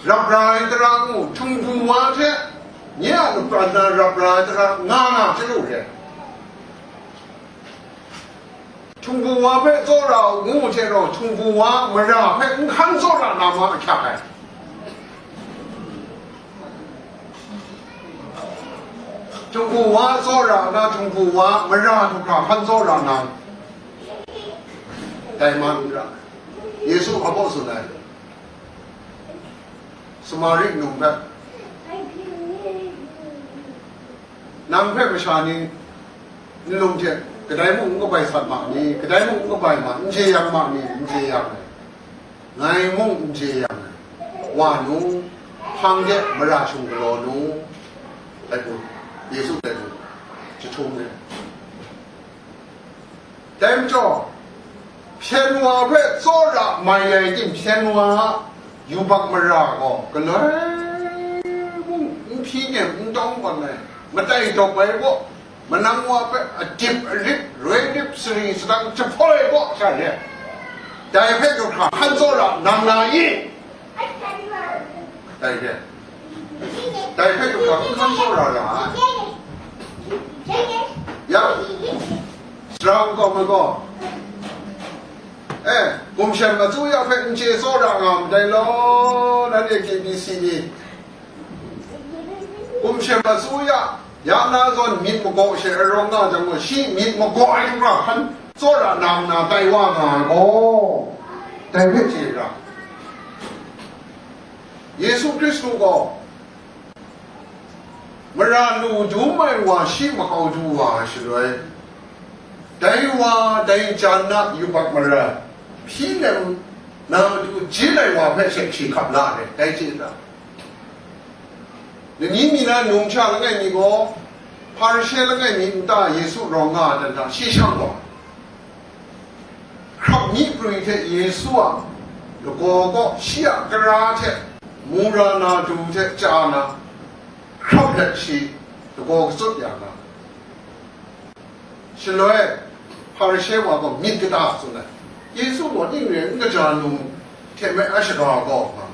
rap ra ai tara ngu, htingbu wa hte nye a lapran na rap ra ai tara nga nga chyalu re. Htingbu wa hpe tsawra u ngu hte rau, htingbu wa mara hpe n hkan tsawra na ma ahkyak ai. Htingbu wa tsawra na, htingbu wa mara du hkra hkan tsawra na, dai man n ra. Yesu hpa baw tsun ai, Samari num hpe, nang hpe masha ni nlung hte kadai mung n kabai sat ma ni, kadai mung n kabai ma, n jeyang ma ni, n jeyang ai. Ngai mung n jeyang ai. Wa nu, hpang de mara shung galaw nu, dai hku, Yesu dai hku jahtum ai. Dai majaw, hpyen wa hpe tsawra mai ai tim hpyen wa a yubak mara gaw galoi mung n hpyi nem n tawng gawn ai, matai dawp ai gaw, manang wa hpe adip arip, roi rip, sari sadang jahpoi gaw sha re, dai hpe du hkra hkan tsawra nang na i? Dai re. Dai hpe du hkra hkan tsawra ra ai. Ya, sara nkau mai gaw, eh, gumshem matsu ya hpe n chye tsawra nga ndai law, nanhte K B C ni. Gumshem matsu ya, ya na zawn myit magaw she arawng nga jang gaw, shi myit magaw ai hkra hkan tsawra na nna tai wa nga ai gaw, dai hpe chye ra. Yesu Hkristu gaw mara lu dum ai wa shi makau du wa ai shaloi, dai wa dai jan na yubak mara hpyi nem na matu jin ai wa hpe she shi hkap la ai, dai chye ra. Lani mi na numsha langai mi gaw, Hparishe langai mi nta Yesu rawng nga ai dan hta shi shang gaw, hkrap myi prwi hte Yesu a lagaw kaw shi a kara hte mura na du hte chya na, hkrap let shi lagaw katsut ya nga. Shaloi, Hparishe wa gaw myit kata tsun ai, Yesu gaw ning rai n kaja num hte mei a shaga gaw nga.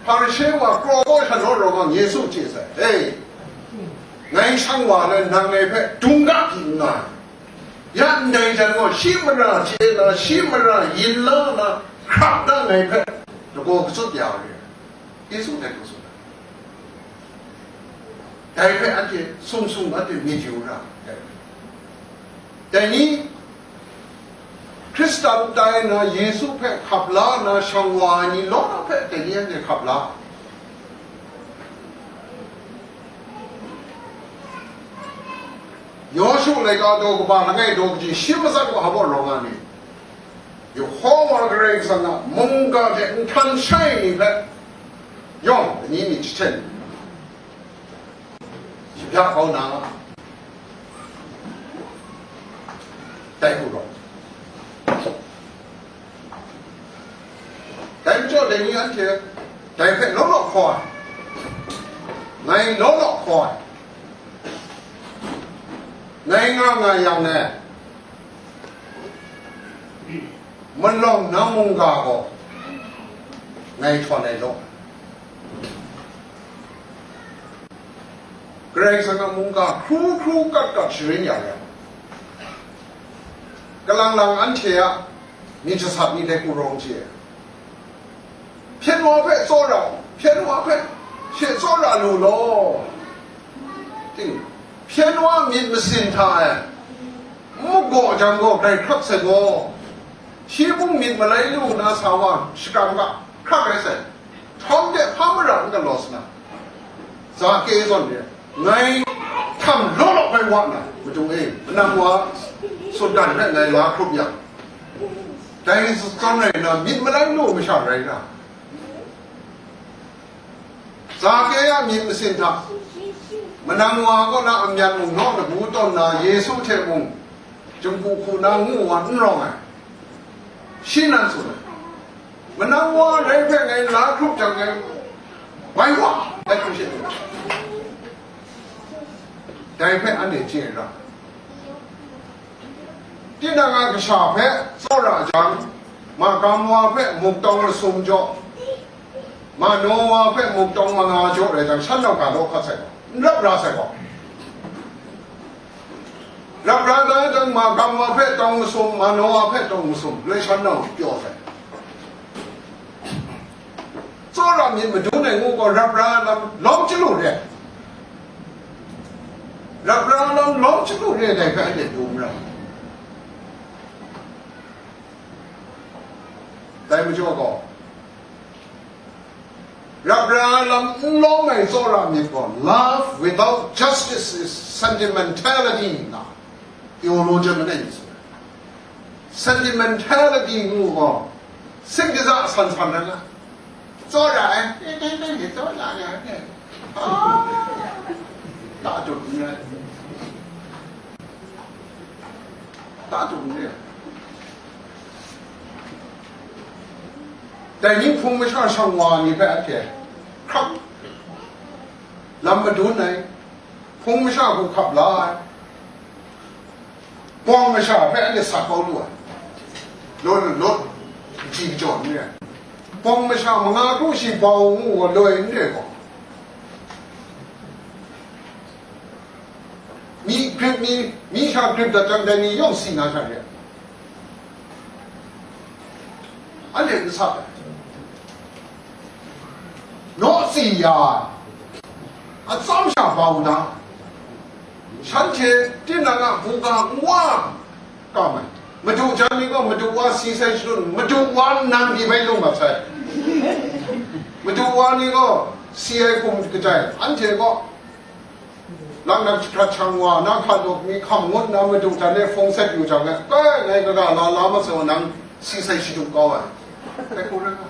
Hparishe wa kraw kaw sha naw rawng Yesu chye sai, "Hei, ngai shang wa le nang ngai hpe dung ga pyi nna, ya ndai jan gaw shi mara chye na, shi mara yin la na, hkrap na ngai hpe lagaw katsut ya re." Yesu dai hku tsun ai. Dai hpe anhte sung sung anhte myit yu ra ai. Dai ni, Hkristan tai na Yesu hpe hkap la nna shang wa ai ni lawt hpe dai ni anhte hkap la. Yawshu laika daw kaba langai daw kaji shi matsat wa hpa rawng nga ni, Yehowa Karai Kasang a mungga hte nhtan shai ni hpe yawng, dai ni myit jahten, shapya kau na, dai hku rawng. Dai majaw dai ni anhte dai hpe law law hkaw ai, ngai law law hkaw ai, ngai nga nga yang e, malawng na mungga gaw ngai htawn ai law. Karai Kasang a mungga hkru hkru kat kat sharin ya yang, kalang lang anhte a myit jasat ni dai hku rawng chye ai. Hpyen wa hpe tsawra, hpyen wa hpe She tsawra lu law. Ting, hpyen wa myit masin hta e, n magaw jang gaw grai hkrak sai gaw, shi mung myit malai lu na sa wa shakram ga hkrak rai sai. Htawm de hpa mara n galaw sa na, Zake zawn re, ngai htam law law bai wa na, Madu e, manang wa sutgan hpe ngai la hkrup yang, dai zawn rai na, myit malai lu masha rai na, Zake a myit masin hta, manang wa kaw na amyat mung naw lagu tawn na Yesu hte mung, jangku hku na ngu wa n rawng ai, shi nan tsun ai. Manang wa rai hpe ngai la hkrup jang ngai, bai wa, bai hkrup she, dai hpe anhte chye ra. Tinang a kasha hpe tsawra jang, makam wa hpe muktawng masum jaw, mano wa hpe muktawng manga jaw rai jang, shan nau ga law hkat sai gaw, n rap ra sai gaw. Rap ra da jang, makam wa hpe tawng masum, mano wa hpe tawng masum, lai shan nau pyaw sai. Tsawra myit madun ai ngu gaw, rap ra lam lawm chyalu re. Rap ra lam lawm chyalu re, dai hpe anhte dum ra. Dai majaw gaw, rap ra lam n lawm ai tsawra myit gaw, love without justice is sentimentality, na theologian langai mi tsun ai. Sentimentality ngu gaw, sik kaza san san rai nga. Tsawra ai, e, e, e, e, tsawra ai, e. Ah, ta tut n rai. Ta tut n rai. Dai ni hpung masha shang wa ni hpe anhte hkrap lam madun ai, hpung masha hku hkap la ai, bawng masha hpe anhte sat kau lu ai, lawt lawt kaji kajaw n re ai, bawng masha manga kru shi bau ngu gaw loi n re gaw, mi grip mi, mi sha grip dat jang dai ni yawng si na sha re ai. Anhte n sat ai. Nawsi ya, atsam sha bau na, shanhte tinang a buga n wa kam ai. Madu jan ni gaw madu wa si sai shalun, madu wa nnan pyi bai lung mat sai. Madu wa ni gaw si ai hkum kajai, anhte gaw, Langnat jahkrat shang wa, na hkan dawk mi hkam ngut na madu jan e hpawng set yu jang, e, ngai kaga la la ma saw, nang si sai shadum kau ai. Dai hku rai nga.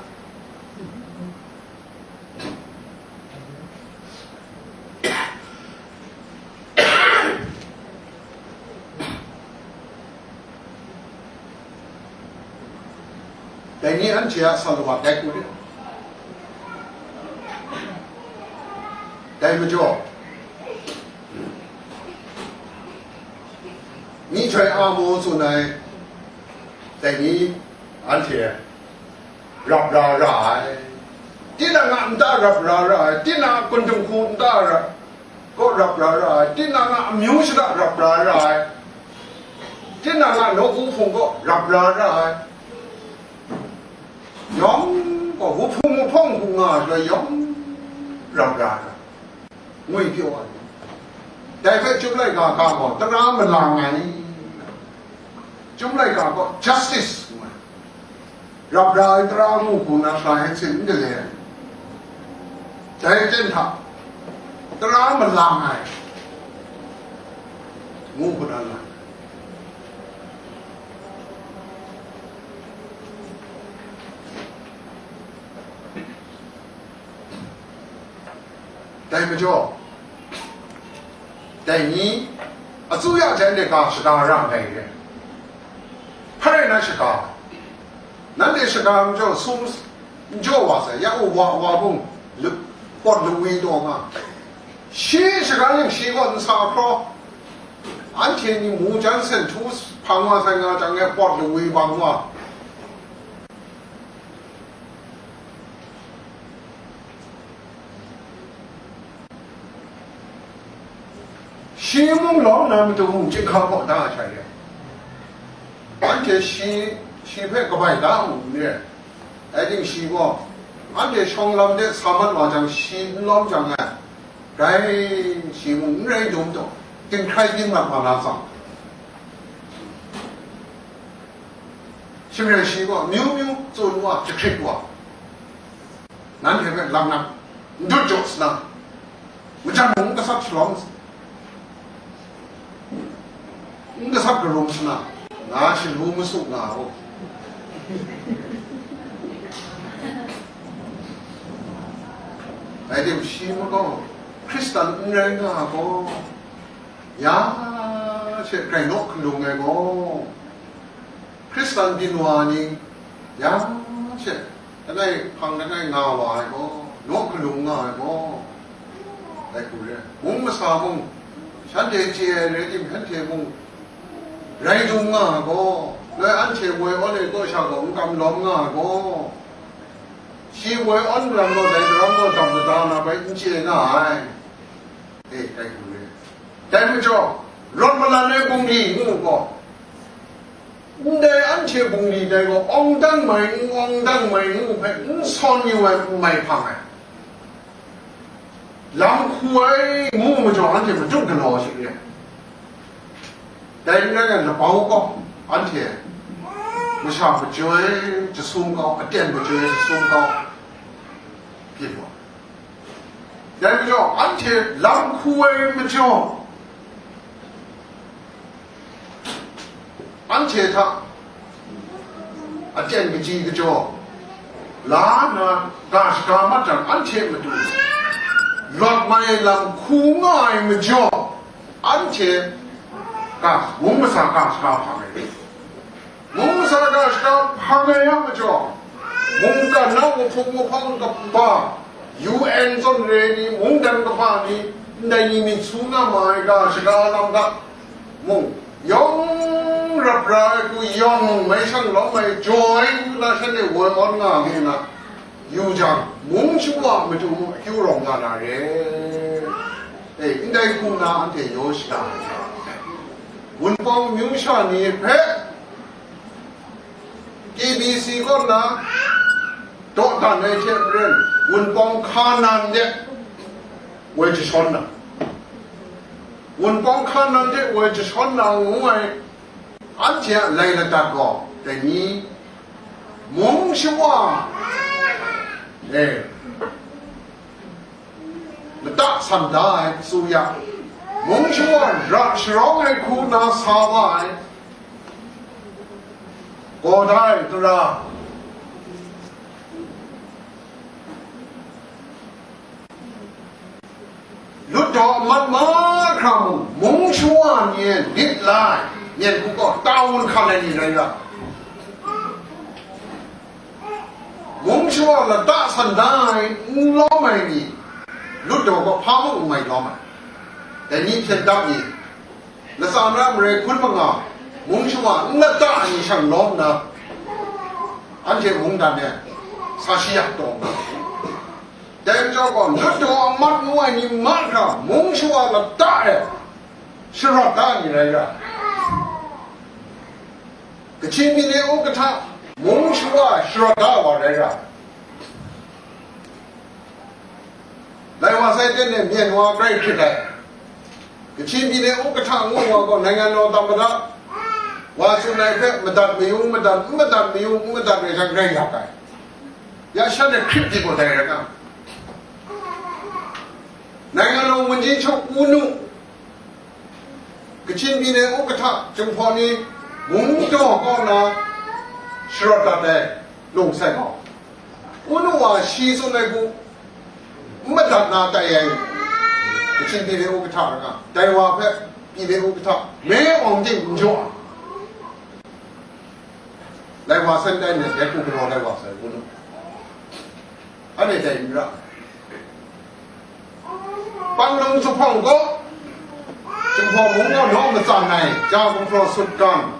Dai ni anhte a salawat dai hku re. Dai majaw, myihtoi a maw tsun ai, dai ni anhte rap ra ra ai. Tinang a nta rap ra ra ai, tinang a kundum hku nta ra, kaw rap ra ra ai, tinang a amyu shara rap ra ra ai, tinang a nawku hpung kaw rap ra ra ai, yawng gaw wuhpung wuhpawng hku nga ai shaloi yawng rap ra ra, ngwi pyaw ai. Dai hpe Chyum laika ga gaw tara malang ai. Chyum laika gaw justice ngu ai. Rap ra ai tara ngu hku na hkra hkyen sin n gale ai. Dai ten hta, tara malang ai, ngu hku na lang. Dai majaw, dai ni, asuya hte anhte ga shaga ra ndai re. Hpa rai na shaga, nanhte shaga majaw sum n jaw wa sai, ya u wa wa bung, lu-, pawt lawi taw nga. Shi shaga yang shi gaw nsa hkraw, anhte ni mu jan sen htu hpang wa sai nga jang e pawt lawi bang wa. Shi mung lawm na matu mung chyinghka kaw da ai hta re. Anhte shi, shi hpe kabai da mu n re. Rai timung, shi gaw Anhte shawng lam de sa mat wa jang, shi n lawm jang ai, rai, shi mung n rai dum taw, dinghkrai din mat wa na tsawm, shing rai shi gaw amyu myu tsun wa, jahkrit wa, nanhte hpe lang nang, n dut jaw sa na, majan mung n gasat shalawm, n gasat garum sa na, nga shalu masu nga u. Rai tim, shi magaw Hkristan n rai nga gaw, ya she grai naw hkalung ai gaw, Hkristan byin wa ni, ya she langai hpang langai nga wa ai gaw, naw hkalung nga ai gaw, dai hku re. Mung masa mung, shanhte chye ai rai tim, shanhte mung rai dum nga ai gaw, dai anhte woi awn ai kaw sha gaw n kam lawm nga ai gaw, shi woi awn lam gaw, dai daram gaw dam lada na bai n chye nga ai. E, dai hku re. Dai majaw, rawt malan ai bungli ngu gaw, ndai anhte bungli dai gaw, awng dang mai, n awng dang mai ngu hpe n sawn yu ai, n mai hpang ai. Lam hku ai ngu majaw, anhte matut galaw shi re. Dai n rai yang, labau gaw, anhte masha majoi jasum kau, aten majoi jasum kau, byin wa. Dai majaw, anhte lam hku ai majaw, anhte hta aten kaji kajaw la nna, ga shaga mat jang, anhte matu lawt mai ai lam hku nga ai majaw, anhte ga, mung masa ga shaga hpang ai. Mung masa ga shaga hpang ai yang majaw, mungkan na wuhpung wuhpawng kaba, U N zawn re ni, mungdan kaba ni, ndai ni myit su na ma ai ga shaga lam ga mung, yawng rap ra ai hku yawng mai shang lawm ai jaw ai ngu na, shanhte woi awn nga mu na, yu jang, mung shawa matu akyu rawng nga na re. E, ndai hku na anhte yaw shada ai. Wunpawng amyu sha ni hpe K B C kaw na dawdan ai hte maren, wunpawng hka nan de woi jashawn na, wunpawng hka nan de woi jashawn na ngu ai, anhte a lai ladat gaw, dai ni, mung shawa, e, lata san da ai, tsu ya, mung shawa ra sharawng ai hku na sa wa ai, gaw da ai tara, lut daw amat mahkra mung, mung shawa ni e lit la ai, myen hku gaw ta wun hkan ai ni rai ra. Mung shawa lata san da ai n lawm ai ni, lut daw gaw hpa mung n mai lawm ai. Dai ni hpyen dap ni, latsa na marai hkun manga, mung shawa n lata ai ni shang lawm nna, anhte mungdan e sa shi yak taw nga. Dai majaw gaw, lut daw amat ngu ai ni mahkra, mung shawa lata e sharawt da ai ni rai ra. Kachin byin ai up kahta, mung shawa sharawt da wa rai ra. Lai wa sai ten e myen wa grai hkrit ai. Kachin byin ai up kahta ngu wa gaw, naingan law tam mada, wa tsun ai hpe madat mayung madat, n madat mayung n madat ai jang grai yak ai. Ya shan e hkrit di gaw dai rai nga. Naingan law wunjin shawk u nu, Kachin byin ai up kahta, Jinghpaw ni mung daw kaw na sharawt dat ai lung sai gaw, u nu wa shi tsun ai hku n madat na tai ai, Kachin byin ai up kahta rai nga, dai wa hpe byin ai up kahta me awng ting n jaw ai. Lai wa sai tai, dai hku galaw lai wa sai, u nu. Anhte dai n ra. Panglung zuphpawng gaw, Jinghpaw mung gaw naw matsan ai, ja gumhpraw sutgan,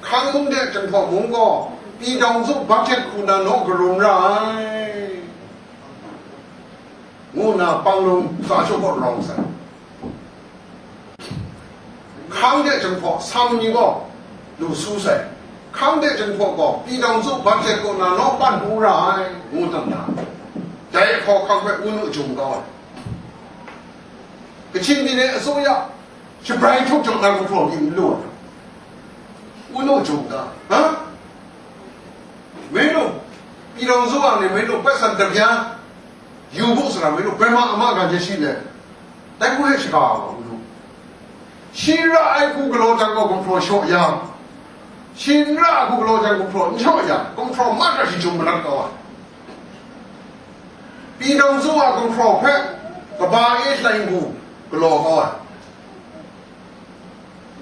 hkang mung de Jinghpaw mung gaw, pyi dawng zu bak htet hku na naw karum ra ai, ngu nna Panglung tsa shawk gaw rawng sai. Hkang de Jinghpaw sam ni gaw lu su sai. Hkang de Jinghpaw gaw ပြည်ထောင်စု budget ကို နား နောက်ပတ်မှုရာ ငိုတံတာ ဒဲခေါ်ခါခွဲ ဦးနု အကြုံတော့ ကချင်ပြည်နယ်အစိုးရ ရှစ်ပိုင်းထုတ်ကြောင့် ငါတို့ဖော်ပြမလို့ ဦးနု ကြုံတာ ဟမ် မင်းတို့ ပြည်ထောင်စုကနေ မင်းတို့ ပိုက်ဆံတစ်ပြား ယူဖို့ဆိုတာ မင်းတို့ ဘယ်မှာ အာမခံချက်ရှိလဲ တိုက်ပွဲရှိတာပါ ဦးနု ရှိရ အဲ့ ကူကလောတန်ကို ကင်ဖျော်လျှော့ရ ရှိရ ကူကလောတန် ကင်ဖျော်လျှော့ရ ကင်ဖျော်မတ်တရှိ ကြုံမလတ်တော့ ပြည်ထောင်စုဟာ ကင်ဖျော်ဖက် ကမ္ဘာ့လှိုဏ်ဂူ ကလော်ကောင်း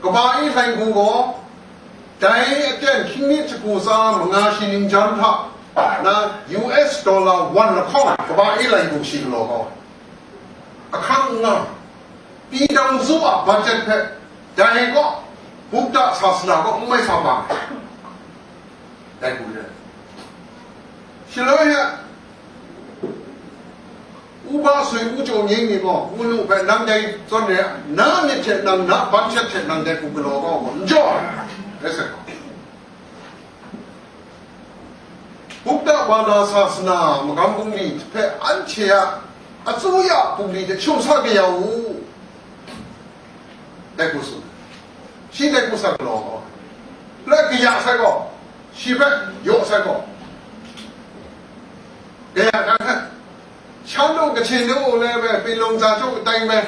ကမ္ဘာ့လှိုဏ်ဂူကို တိုင်းအကဲ့ ခင်းနစ်ချကူစား မငါရှင်နင်းချမ်းထ နာ US dollar ဝမ် လခေါင် ကမ္ဘာ့လှိုဏ်ဂူ ရှိကလော်ကောင်း အခန်းငှား ပြည်ထောင်စုအ budget ဖက် တိုင်းက ဗုဒ္ဓသာသနာကို အမှိုက်ဆာပါ တိုက်ဘူးလေ ရှစ်လောင်းရဲ့ ဥပဆွေဦးကျော်မြင့်နေပေါ့ ဦးနုပဲ နမ်းတိုင်းစွန့်တယ် နားမြစ်ချက်နမ်း နားဘတ်ချက်ချက်နမ်းတဲ့ ကူကလော်ကောင်းပေါ့ ကြောက်တယ်ဆက်ပါ ဗုဒ္ဓဘာသာသာသနာ မကောင်းပုံတွေဖက် အန်ချေရ အစိုးရပုံတွေ တချို့ဆက်ကြရအောင် တိုက်ဘူးဆို ရှိတဲ့ကုသကလော လက်ကရဆိုင်ကော ရှိဘက်ရောဆိုင်ကော ကရကန်းခက် ရှမ်းတို့ကချင်တို့လည်းပဲ ပင်လုံစာချုပ်အတိုင်းပဲ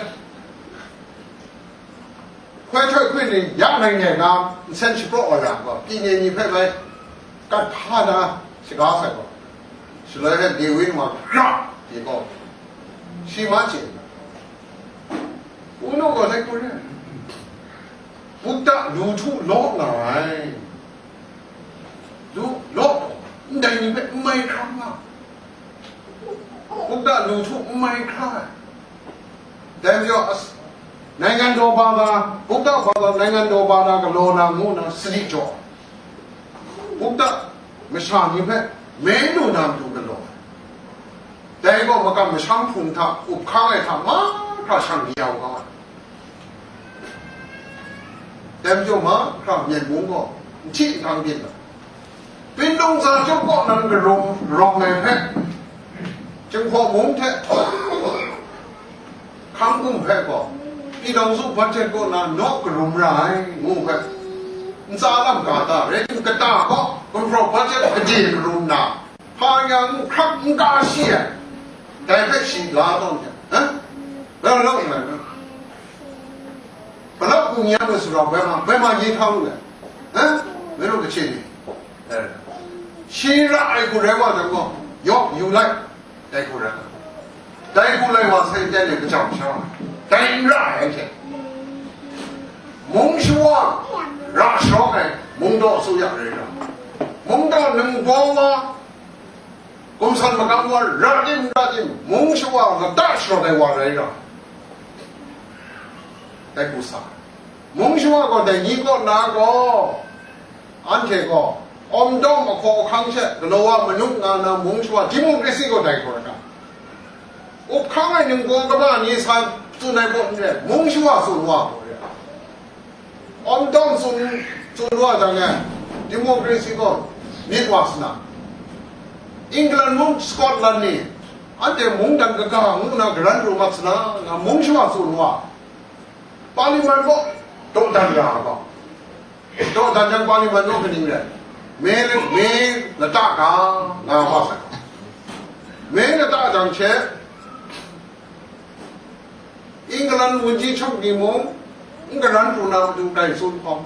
ခွဲထွက်ခွင့်တွေရနိုင်တယ်က ဆန့်ကျင်ဖို့အော်ရပါ ပြည်နယ်ညီဖက်ပဲ ကတ်ဖားတာ စကားဆိုင်ကော ရှလွဲတဲ့ဒေဝင်းမှာ ကြဒီကော ရှိမှချင် ဦးနုကိုလည်းကိုယ်နဲ့ ဗုဒ္ဓလူထုလောကရယ် လူလောက တိုင်းပဲ မိုက်ခါမှာ ဗုဒ္ဓလူထု မိုက်ခါ ဒါမျိုးအစ နိုင်ငံတော်ဘာသာ ဗုဒ္ဓဘာသာ နိုင်ငံတော်ဘာသာကလော်နာငိုနာ စတိကျော် ဗုဒ္ဓမရှာမီဖက် မဲလိုနာမတူကလော် တဲကောမကမရှမ်းဖုန်ထ ဥပခါဝဲထ မခရရှမ်းမီယဝ်က တဲမကျော်မခရမျက်မုံးကော ထိထမ်းပြစ်လာ ပင်တုံစာချုပ်ကောနံကရုံရောင်မယ်ဖက် ကျုံဖော်မုံးထက် ခမ်းကုံဖက်ကော ပြည်ထောင်စု budget ကောနာ နော့ကရုံရ ငိုဖက် နစာလမ်ကာတာ ရဲတုကတာကော ကွန်ဖရော့ budget ကကြေကရုံနာ ဖာညာမှုခရပ်မှုကာရှိရ ဒါပေမဲ့ရှိလာတော့တယ်ဟမ်ဘယ်လိုလုပ်နေလဲဘယ်တော့ကူညီရမယ်ဆိုတော့ဘယ်မှာဘယ်မှာရေးထားလို့လဲဟမ်မင်းတို့တစ်ချိန်နေအဲရှိရအိုက်ကိုရဲဝါတော့ရော့ယူလိုက်တိုက်ကိုရဲတိုက်ကိုလိုက်ပါဆိုင်တဲ့လေကြောင်ချောင်းတိုင်းရအဲ့ချက်မုံရှဝါရရှောင်းမယ်မုံတော့အစိုးရရဲတော့မုံတော့နံဘောဝါ Kumsan makam wa ratin ratin mung shawa mata shaw dai wa rai ra. Dai kusa. Mung shawa ko dai ni ko na ko. Ante ko. Om dom a ko khang che. Galo wa manung nga na mung shawa democracy ko dai ko na. Up khang ai ning ko ka ba ni sa tu nai ko ne. Mung shawa su wa ko ya. Awng tawng tsun, tsun wa jang e, democracy gaw myit wa sa na, England mung Scotland ni, anhte mungdan kaga ngu na garan pru mat sa na, nga mung shawa tsun wa, Parliament gaw dawdan ya ga, dawdan jang Parliament gaw kaning rai, me, me lata ga, nga wa sa, me lata jang she, England ဝန်ကြီးချုပ် ni mung, n karan pru na matu dai tsun hkawm,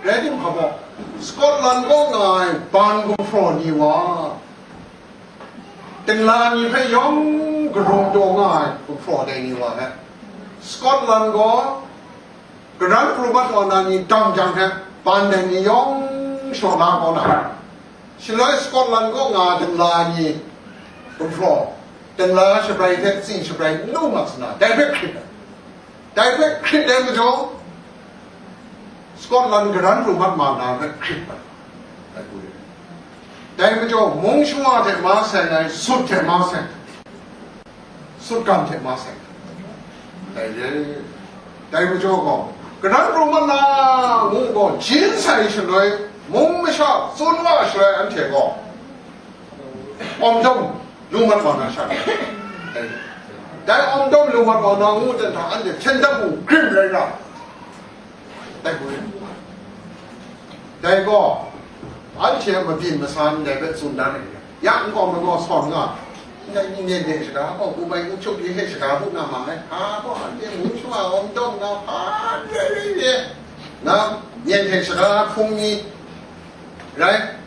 rai tim hkawm gaw, Scotland kaw nga ai ban gumhpraw ni wa, Tingla ni hpe yawng karum taw nga ai gumhpraw dai ni wa hpe, Scotland gaw karan pru mat wa na ni dang jang hpe, ban dai ni yawng shaw la kau na ai. Shaloi Scotland kaw nga ai Tingla ni gumhpraw, Tingla shabrai hte tsi shabrai n lu mat sa na, dai hpe hkrit ai. Dai hpe hkrit ai majaw, Scotland karan pru mat ma na hpe hkrit ai. Dai hpe, dai majaw, mung shawa hte ma seng ai, sut hte ma seng, sutgan hte ma seng. Dai re, dai majaw gaw, karan pru mat na, ngu gaw, jin sai shaloi, Mung masha tsun wa shaloi anhte gaw, awm dawm lu mat wa na sha, dai awm dawm lu mat wa na ngu dan hta anhte hpyen dap u grim rai ra, dai hku rai. Dai gaw, anhte a mabyin masa ndai hpe tsun dan ai, ya n gaw magaw sawn nga, ndai ni myen hte shaga gaw, ku bai n hkyup ni hte shaga bu na ma ai, hpa gaw anhte mung shawa awm dawm na hpa rai rai re, na myen hte shaga hpung ni rai,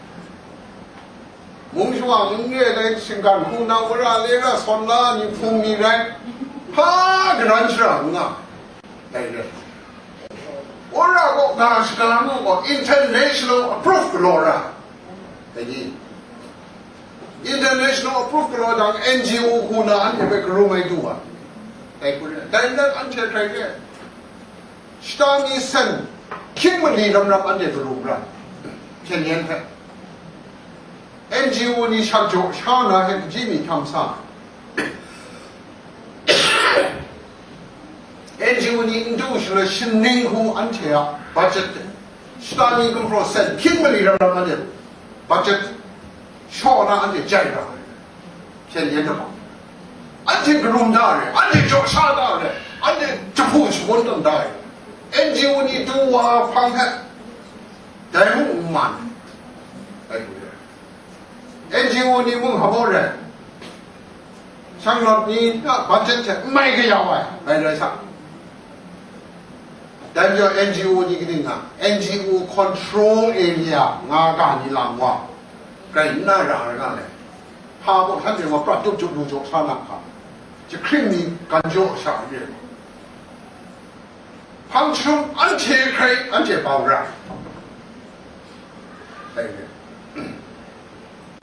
mung shawa n re ai shinggan hku na wora le ra sawn la ni hpung ni rai, hpa karan shara n nga, dai rai. Wora gaw ga shaga mu gaw international approve galaw ra, dai ni, international approve galaw jang N G O hku na anhte hpe karum ai du wa, dai hku rai. Dai nan anhte hkrai hte shata mi sen hkying mali ram ram anhte karum ra, hpyen yen hpe N G O ni shak jaw sha na hte kaji mi htam sa, N G O ni n du shaloi shaning hku anhte a budget shata mi gumhpraw sen hkying mali ram ram anhte budget shaw na anhte jai ra ai, hpyen yen lahkawng, anhte karum da ai, anhte jaw sha da ai, anhte jahpu shangun tawn da ai, N G O ni du wa hpang hte dai mung n man ai, dai hku rai. N G O ni mung hpa baw rai, shanglawt ni a budget hte n mai kayau ai, ngai rai sa. Dai majaw N G O ni kaning nga, N G O control area nga ga ni lam wa, grai n na ra ai nga le, hpa baw htan de wa prat tup tup lu jaw sa na hka, jahkring ni gan jaw sha re, hpang jahtum anhte hkrai anhte bau ra, dai re.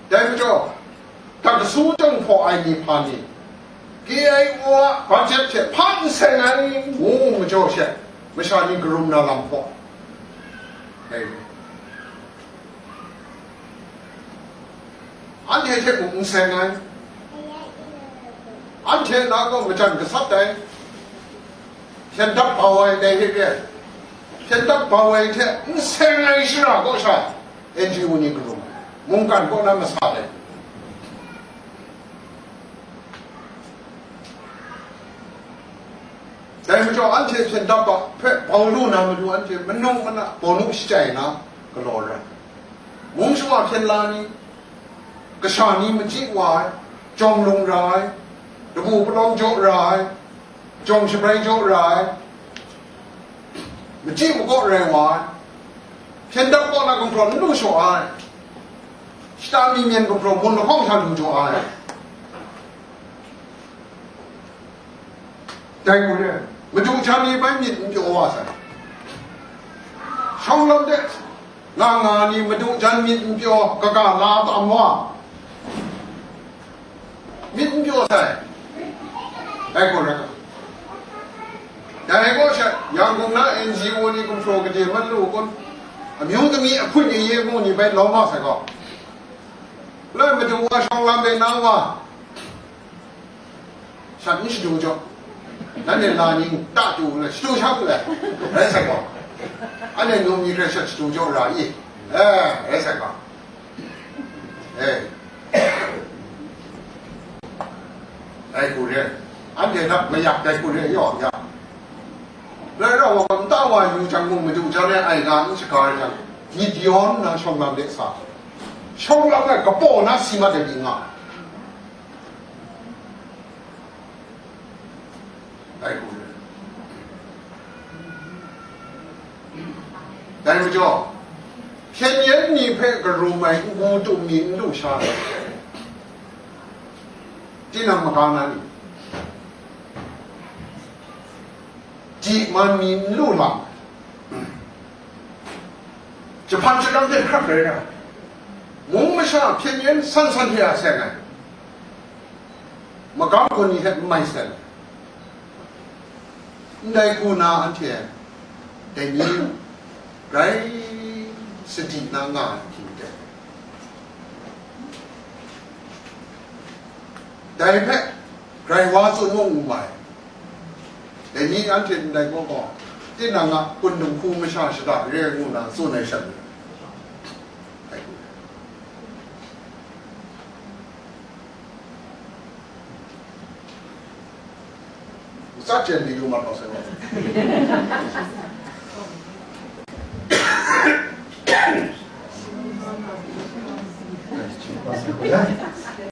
Dai majaw, dak kasu jawng hpaw ai ni hpa ni, K I O a budget hte hpa n seng ai ngu majaw she, masha ni karum na lam hpaw, dai re. Anhte hte mung n seng ai, anhte na gaw majan gasat ai, hpyen dap bau ai dai hte re, hpyen dap bau ai hte n seng ai shara kaw sha, N G O ni karum ai, mungkan kaw na masa ai. Dai majaw anhte hpyen dap a hpe bau lu na matu anhte manu mana bawnu shachye na galaw rai. Mung shawa hpyen la ni, kasha ni machyi wa ai, jawng lung ra ai, dabu palawng jaw ra ai, jawng shabrai jaw ra ai, machyi makaw rai wa ai, hpyen dap kaw na gumhpraw n lu shaw ai, shata mi myen gumhpraw mun lahkawng hta lu jaw ai. Dai hku re, madu jan ni bai myit n pyaw wa sai. Shawng lam de nga nga ni madu jan myit n pyaw kaga la tam wa, myit n pyaw sai. Dai hku re, dai gaw sha, Yangon na N G O ni gumhpraw gade mat lu kun, amyu kami ahpun aye mu ni bai lawm wa sai gaw, lai madu wa shawng lam de na wa, shat n shadu jaw, nanhte na ning ta tu le, shadu sha ku le, rai sai gaw, anhte nu mi hkrai shat shadu jaw ra i, eh, rai sai gaw, eh, dai hku re, anhte hta mayak dai hku re yaw ya, rai rau wa gaw, nta wa yu jang mung madu jan e ai ga n shaga ai jang, Gideon na shawng lam de sa, shawng lam ai kapaw na si mat ai pyi nga. Dai hku re. Dai majaw, hpyen yen ni hpe karum ai n-gu tum mi n lu sha ai, tinang maga na ni, ji man mi n lu lam, jahpan jahkram hte hkrak rai na, mung masha hpyen yen san san hte a seng ai, magam gaw ni hte n mai seng ai. Ndai hku na anhte dai ni grai sadi na nga ai hte, dai hpe grai wa tsun mung n mai. Dai ni anhte ndai gaw gaw, tinang a kun dinghku masha shada re ngu na tsun ai sha ni, Such an video man ma sai wa.